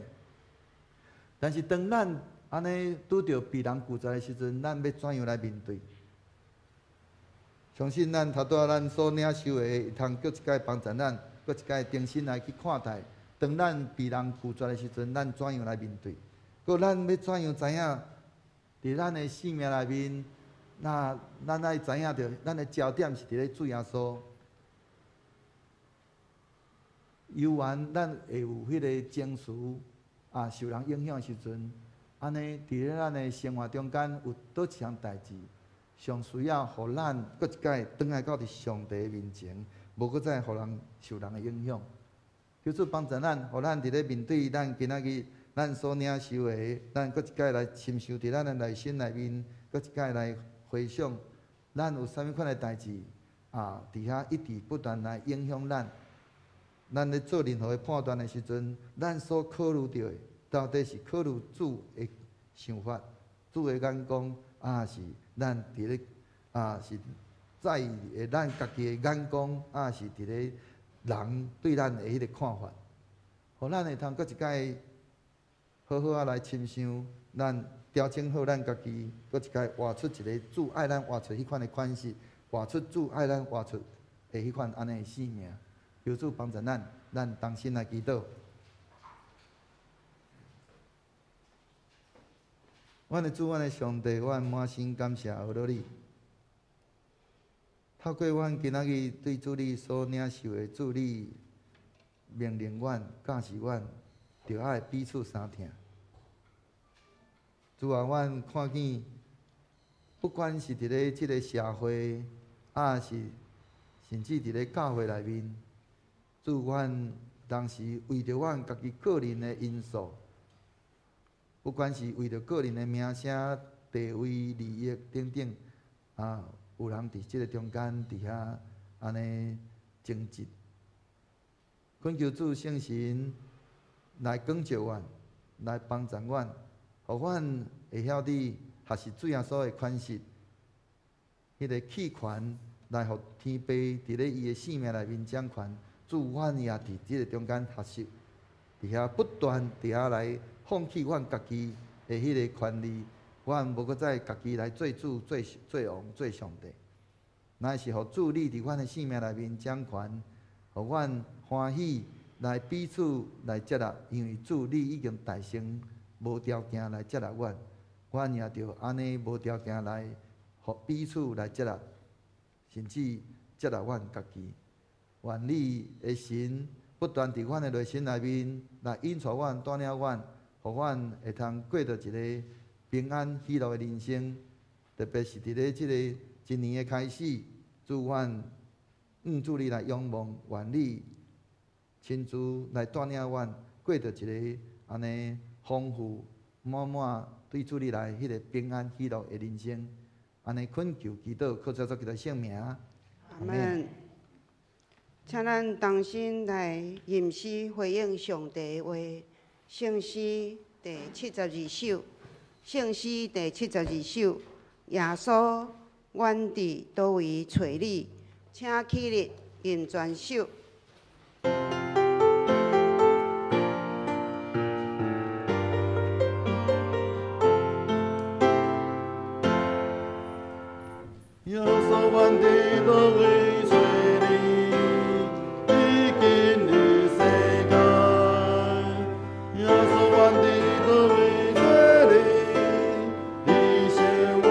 但是當咱按呢拄著被人拒絕的時陣，咱欲怎樣來面對？相信咱頭拄仔咱所領受的，會通閣一擺幫助咱，閣一擺重新來去看待。當咱被人拒絕的時陣，咱怎樣來面對？閣咱欲怎樣知影？佇咱的生命內面，那咱愛知影著，咱的焦點是佇咧主耶穌。猶原咱會有彼个情緒啊，受人影響的時陣，按呢佇咧咱的生活中間有佗一項代誌，上需要予咱閣一擺轉來到佇上帝面前，無閣再予人受人的影響。求主幫助咱，予咱佇咧面對咱今仔日咱所領受的，咱閣一擺來深思佇咱的內心內面，閣一擺來回想，咱有啥物款的代誌啊？佇遐一直不斷來影響咱。咱咧做任何的判斷的時陣，咱所考慮著的，到底是考慮主的想法、主的眼光，抑是咱佇咧啊是在意的咱家己的眼光，抑是佇咧人對咱的彼個看法，予咱會通閣一擺好好仔來深想，咱調整好咱家己，閣一擺活出一个主愛咱活出彼款的款式，活出主愛咱活出的彼款按呢的生命。求主幫助咱，咱同心來祈禱。阮的主，阮的上帝，阮滿心感謝阿羅你。透過阮今仔日對主你所領受的主你命令阮、教示阮，著愛彼此相疼。主啊，阮看見，不管是佇咧這个社會，抑是甚至佇咧教會內面，主，阮當時為著阮家己個人的因素，不管是為著個人的名聲、地位、利益等等，啊，有人佇這个中間佇遐按呢爭執，懇求主聖神來光照阮，來幫助阮，予阮會曉得學習主耶穌的款式，彼个棄權來予天父佇咧伊的生命內面掌權。主，阮也佇這个中間學習，佇遐不斷佇遐來放棄阮家己的彼个權利，阮無閣再家己來做主、做做王、做上帝，乃是予主你佇阮的生命內面掌權，予阮歡喜來彼此來接納，因為主你已經大聲無條件來接納阮，阮也著按呢無條件來予彼此來接納，甚至接納阮家己。願你的神不斷佇阮的內心內面來引導阮、帶領阮，予阮會通過著一个平安喜樂的人生。特別是佇咧這个一年的開始，主阮向主你來仰望，願你親自來帶領阮過著一个按呢豐富滿滿對主你來彼个平安喜樂的人生。按呢懇求祈禱，靠主耶穌基督聖名。阿門。請咱同心來吟詩回應上帝的話，聖詩第七十二首，聖詩第七十二首，耶穌，阮佇佗位揣你，請起立吟全首。耶穌，阮佇佗位揣你，已經入世間。耶穌，阮佇佗位揣你，你是我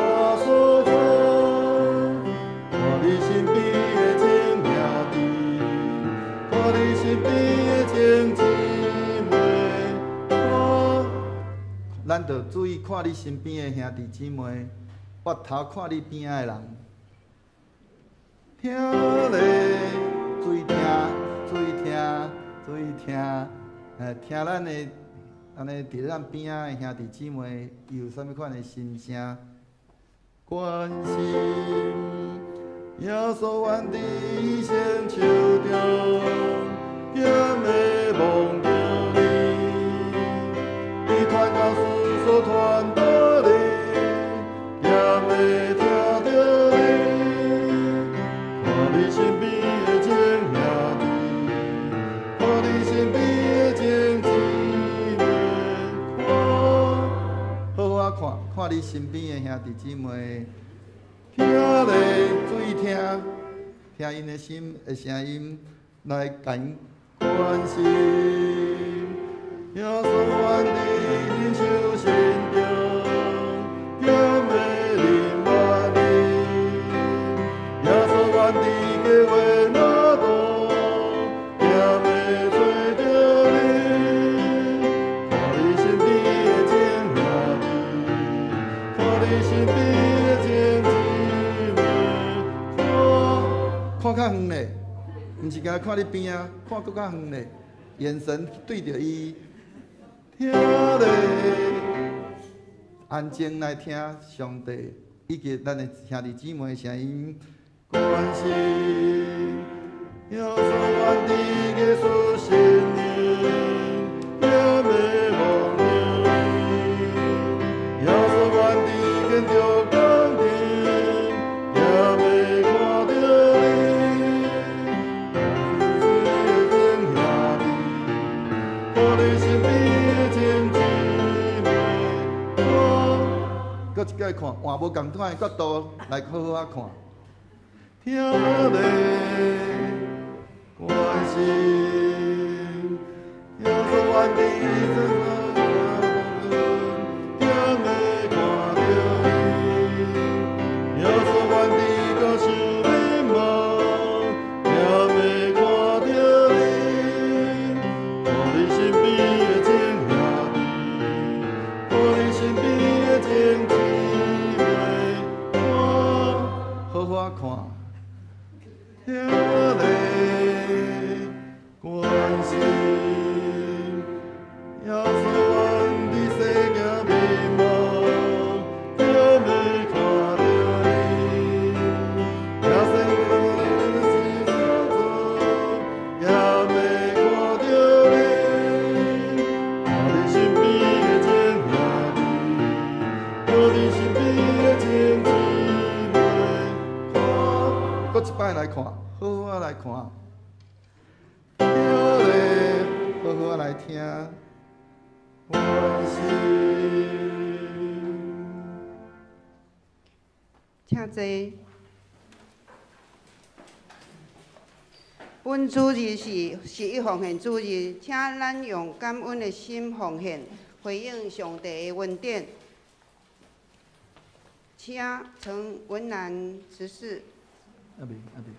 所在。看你身邊的眾兄弟，看你身邊的眾姊妹，我咱著注意看你身邊的兄弟姊妹，回頭看你邊仔的人。聽咧，注意聽，注意聽，注意聽，聽咱的，按呢佇咱邊仔的兄弟姊妹，伊有啥物款的心聲？關心耶穌，阮佇醫生手中，咸會望著你，伊傳教士所傳道理，咸會聽著你。看你身邊的眾兄弟，看你身邊的眾姊妹，看。好好仔看，看你身邊的兄弟姊妹，聽咧，注意聽，聽𪜶的心的聲音，來共𪜶關心。耶穌，阮佇恁手心中，咸會認捌你。耶穌，阮佇計劃路途，咸會揣著你。看你身邊的眾兄弟，看你身邊的眾姊妹，看。看較遠咧，毋是干焦看你邊仔，看閣較遠咧，眼神對著伊，聽咧，安靜來聽上帝以及咱的兄弟姊妹的聲音。關心耶穌，阮佇耶穌身影，咸會望著你。耶穌，阮佇建築工程，咸會看著你。看你身邊的眾姊妹，看。閣一擺看，換無仝款的角度來好好仔看。聽咧，關心耶穌，阮佇這咸會看著你。耶穌，阮佇高樹面貌，咸會看著你。看你身邊的眾兄弟，看你身邊的眾姊妹，看。好好仔看。聽咧，關心耶穌，阮佇世行迷茫，咸會看著你。耶穌，阮佇世做，咸會看著你。看你身邊的眾兄弟，看你身邊的眾姊妹，看。閣一擺來看，好好仔來看。聽咧，好好仔來來聽。請坐。本主日是十一奉獻主日，請咱用感恩的心奉獻，回應上帝的恩典。請陳文蘭執事。阿未，阿未。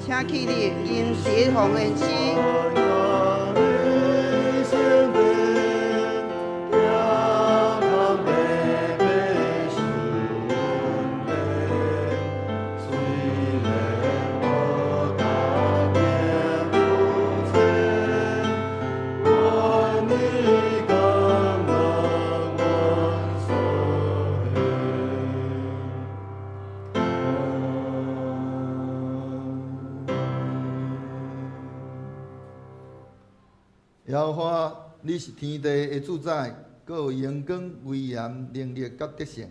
請起立，吟十一奉獻詩。耶和華，你是天地的主宰，閣有榮光、威嚴、能力佮得勝。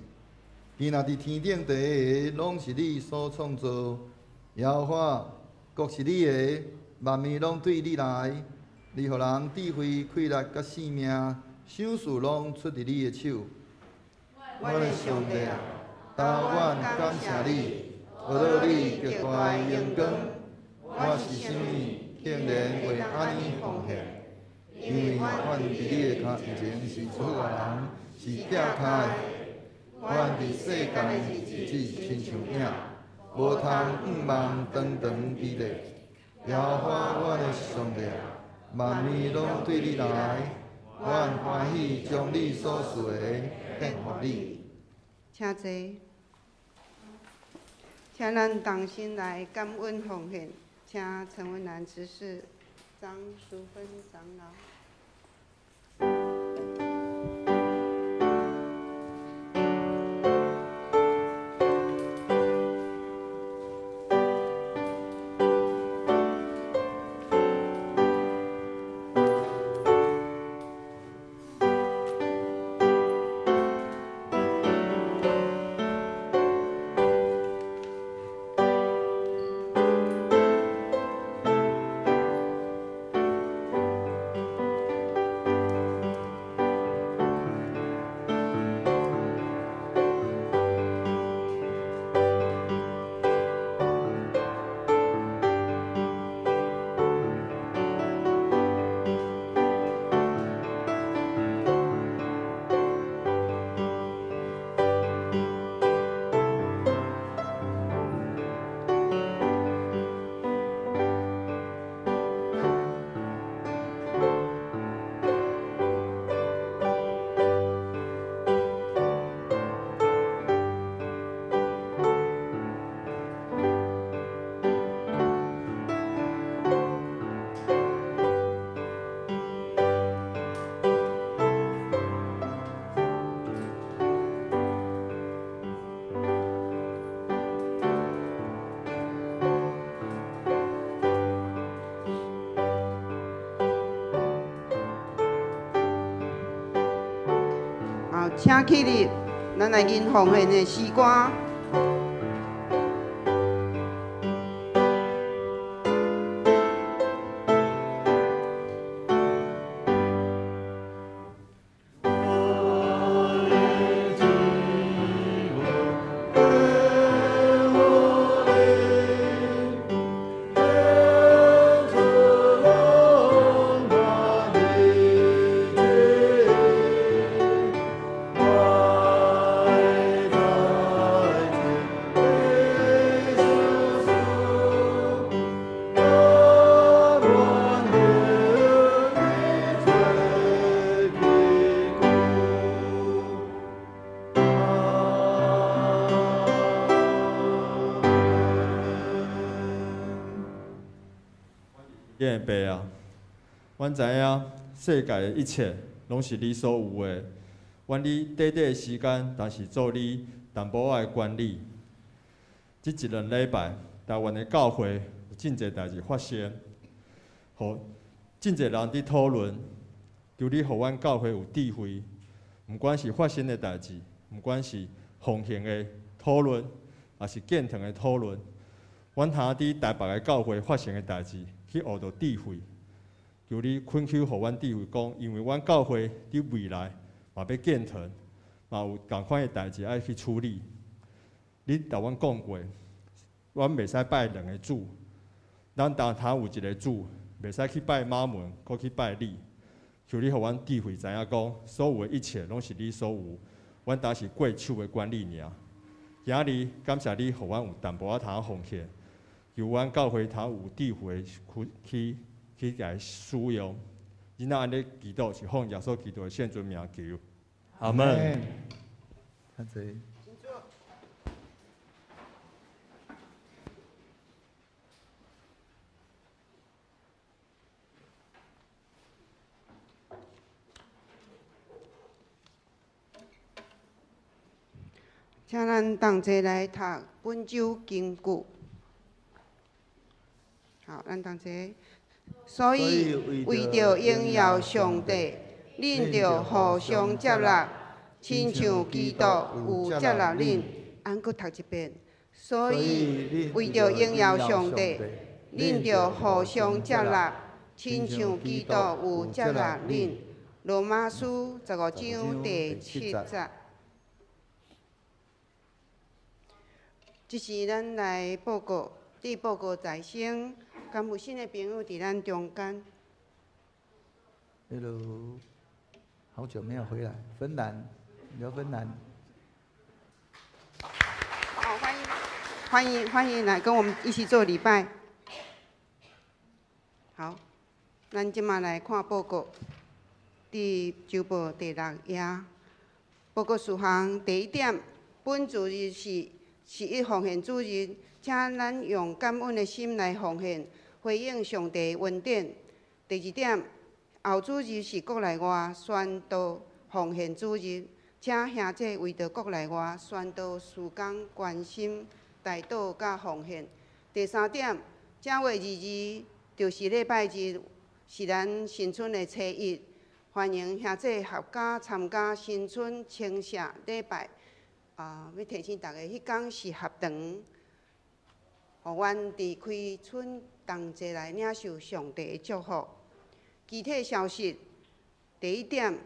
天若佇天頂第一个，攏是你所創造。耶和華，國是你的，萬物攏對你來。你予人智慧、氣力佮性命，賞賜攏出佇你的手。我的上帝啊，當阮感謝你，學到你極大的榮光。我是啥物，竟然會按呢奉獻？因為阮佇你的跤前是出外人，是寄跤的。阮佇世間的日子親像影，無通向望長長美麗。耶和華阮的上帝啊，萬物攏對你來，阮歡喜將你所賜的獻予你。請坐，請咱同心來感恩奉獻，請陳文蘭執事、張淑芬長老。請起立，咱來吟奉獻的詩歌。我顶的爸啊，阮知影世界的一切攏是你所有的。阮伫短短的时间，但是做你淡薄仔的管理。這一兩禮拜，台灣的教會有真濟代誌發生，予真濟人佇討論，求你予阮教會有智慧，毋管是發生的代誌，毋管是奉獻的討論，抑是建堂的討論，阮通佇台北的教會發生的代誌，去學著智慧。求你懇求予阮智慧，講，因為阮教會佇未來嘛欲建堂，嘛有仝款的代誌愛去處理。你共阮講過，阮袂使拜兩个主，咱單通有一个主，袂使去拜瑪門，閣去拜你。求你予阮智慧，知影講，所有的一切攏是你所有，阮焦是過手的管理爾。今仔日感謝你，予阮有淡薄仔通奉獻，求阮教會通有智慧去去共使用。恁若按呢祈禱，是奉耶穌基督的聖尊名求。阿門。請坐。請咱同齊來讀本週金句。好，咱同齊。所以為著榮耀上帝，恁著互相接納，親像基督有接納恁。按閣讀一遍。所以為著榮耀上帝，恁著互相接納，親像基督有接納恁。羅馬書十五章第七節。這是咱來報告，佇報告在先，敢有新的朋友佇咱中間？Hello，好久沒有回來，芬蘭，劉芬蘭。好，歡迎，歡迎，歡迎來跟我們一起做禮拜。好，咱這馬來看報告，佇週報第六頁，報告事項第一點，本主日是十一奉獻主日，請咱用感恩的心來奉獻，回應上帝恩典。第二點，後主日是國內外宣道奉獻主日，請兄弟為著國內外宣道事工關心、代禱佮奉獻。第三點，正月22，就是禮拜日，是咱新春的初一，歡迎兄弟合家參加新春清社禮拜。啊，欲提醒大家，彼工是合堂，予阮佇開春同齊來領受上帝的祝福。具體消息，第一點，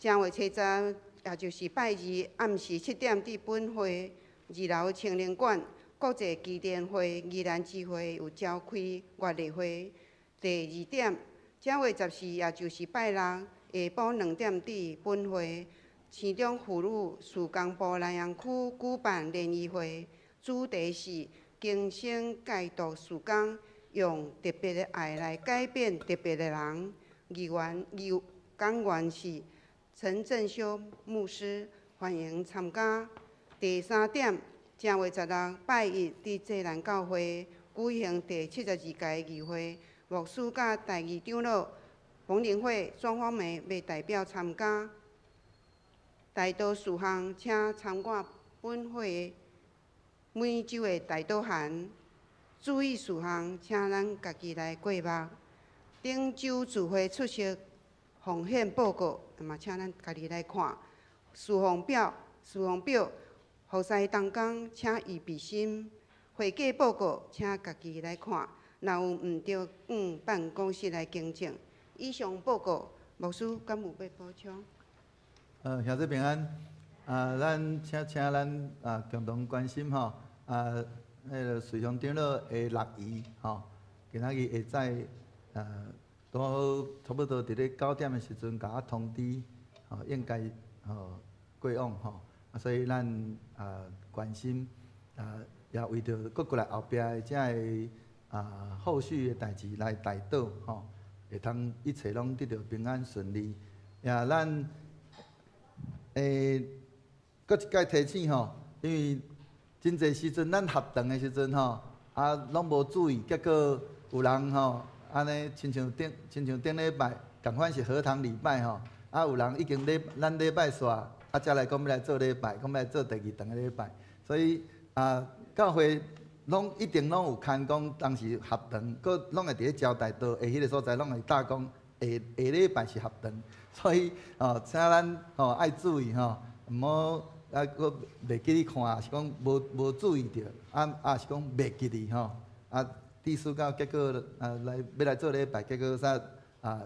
正月初十，也就是拜二暗時7點，佇本會二樓青年館國際基甸會宜蘭支會有召開月例會。第二點，正月14，也就是拜六下晡2點，佇本會市長婦女事工部南洋區舉辦聯誼會，主題是更新戒毒事工，用特別的愛來改變特別的人。議員、議講員是陳振修牧師，歡迎參加。第三點，正月16拜一，佇濟南教會舉行第72屆議會，牧師佮第二長老馮林慧、莊芳梅欲代表參加。代禱事項，請參看本會每週的代禱函。注意事項，請咱家己來過目。頂週聚會出席奉獻報告，嘛請咱家己來看。事奉表，事奉表，服侍同工，請預備心。會計報告，請家己來看。若有毋對，往辦公室來更正。以上報告，牧師敢有欲補充？兄弟平安，啊，咱請請咱啊共同關心吼，啊，彼个隨雄長老的六姨吼，今仔日下早啊，拄好差不多佇咧9點的時陣，共我通知，吼，應該吼過往吼，啊，所以咱啊關心啊，也為著閣過來後壁的這个啊後續的代誌來代禱吼，會通一切攏得著平安順利，也咱。閣一擺提醒吼，因為真濟時陣咱合堂的時陣吼，啊，攏無注意，結果有人吼，按呢親像頂親像頂禮拜，仝款是合堂禮拜吼，啊有人已經禮咱禮拜煞，啊才來講欲來做禮拜，講欲來做第二堂的禮拜，所以啊教會攏一定攏有牽講當時合堂，閣攏會佇咧交代道的彼个所在攏會搭講下下禮拜是合堂，所以哦，請咱吼愛注意吼，毋好啊閣袂記咧看，是講無無注意著，啊啊是講袂記得吼，啊。意思到結果啊，來欲來做禮拜，結果啥啊，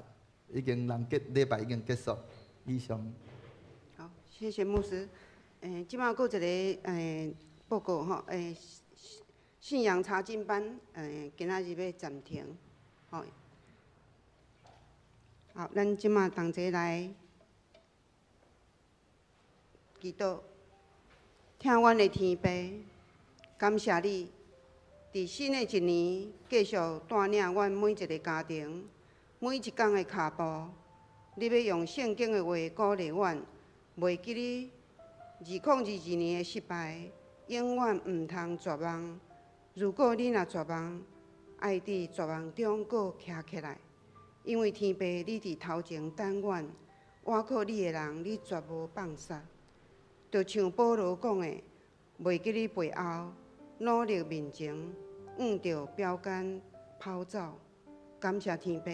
已經人結禮拜已經結束。以上。好，謝謝牧師。這擺閣一个報告吼，信仰查經班，今仔日欲暫停，吼。好，咱這擺同齊來祈禱，疼阮的天父，感謝你。佇新的一年，繼續帶領阮每一个家庭，每一工的跤步，你欲用聖經的話鼓勵阮，袂記得2022年的失敗，永遠毋通絕望。如果你若絕望，愛佇絕望中閣徛起來，因為天父你佇頭前等阮，倚靠你的人，你絕無放殺。就像保羅講的，袂記得背後。努力面前，向著標桿跑走。感謝天父，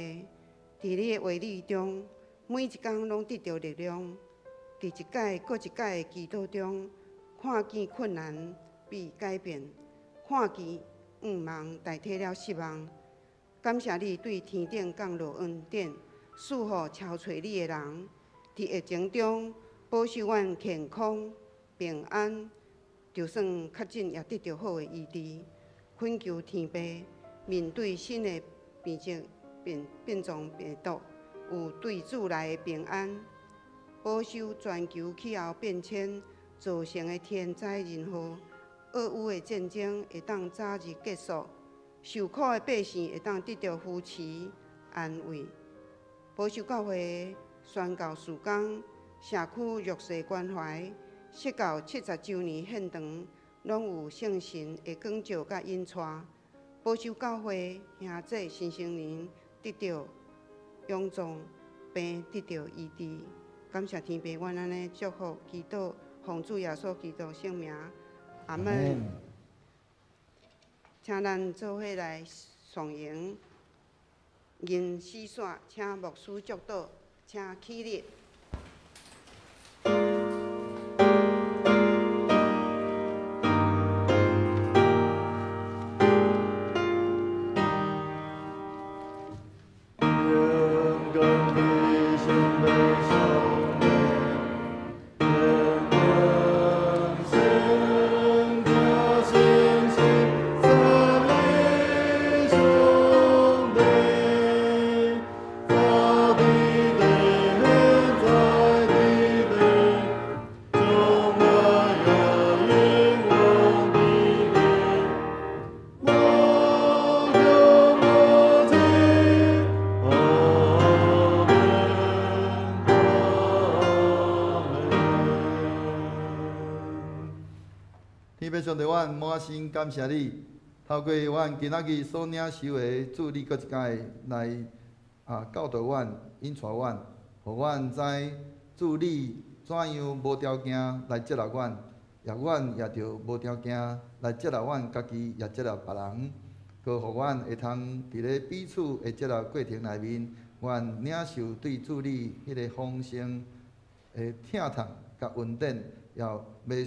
佇你的話語中，每一工攏得著力量。佇一擺閣一擺的祈禱中，看見困難被改變，看見向望代替了失望。感謝你對天頂降落恩典，賜予超揣你的人，佇疫情中保守阮健康平安。就算確診，也得著好的醫治。懇求天父，面對新的變種變變種病毒，有對主來的平安，保守全球氣候變遷造成的天災人禍，俄烏的戰爭會當早日結束，受苦的百姓會當得著扶持安慰，保守教會宣教事工，社區弱勢關懷。釋教70週年現場，攏有聖神的光照佮引帶，保守教會兄弟新生兒得著勇壯，病得著醫治。感謝天父，阮按呢祝福祈禱，奉主耶穌基督聖名，阿門。請咱做伙來頌揚銀絲線，請牧師祝禱，請起立。上帝，阮滿心感謝你，透過阮今仔日所領受的主，你閣一擺來啊教導阮、引帶阮，予阮知主你怎樣無條件來接納阮，也阮也著無條件來接納阮家己，也接納別人，閣予阮會通佇咧彼此的接納過程內面，阮領受對主你彼个豐盛的疼痛佮恩典，也欲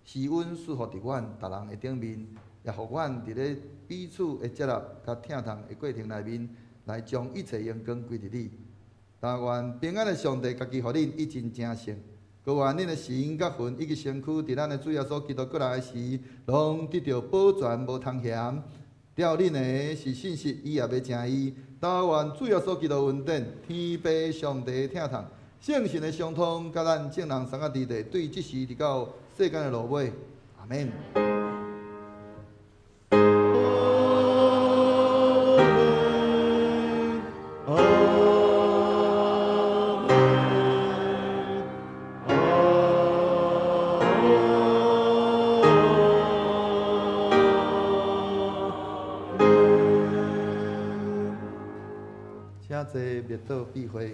施恩賜福佇阮逐人的頂面，也予阮佇咧彼此的接納佮疼痛的過程內面，來將一切榮光歸佇你。但願平安的上帝家己予恁一盡成聖，閣願恁的神佮魂以及身軀，佇咱的主耶穌基督閣來時，攏得著保全無通嫌。照恁的是信實，伊也欲成義。但願主耶穌基督恩典、天父上帝疼痛、聖神的相通，佮咱眾人三個弟弟，對這時直到世間的落尾，阿們。遮滅道闭會。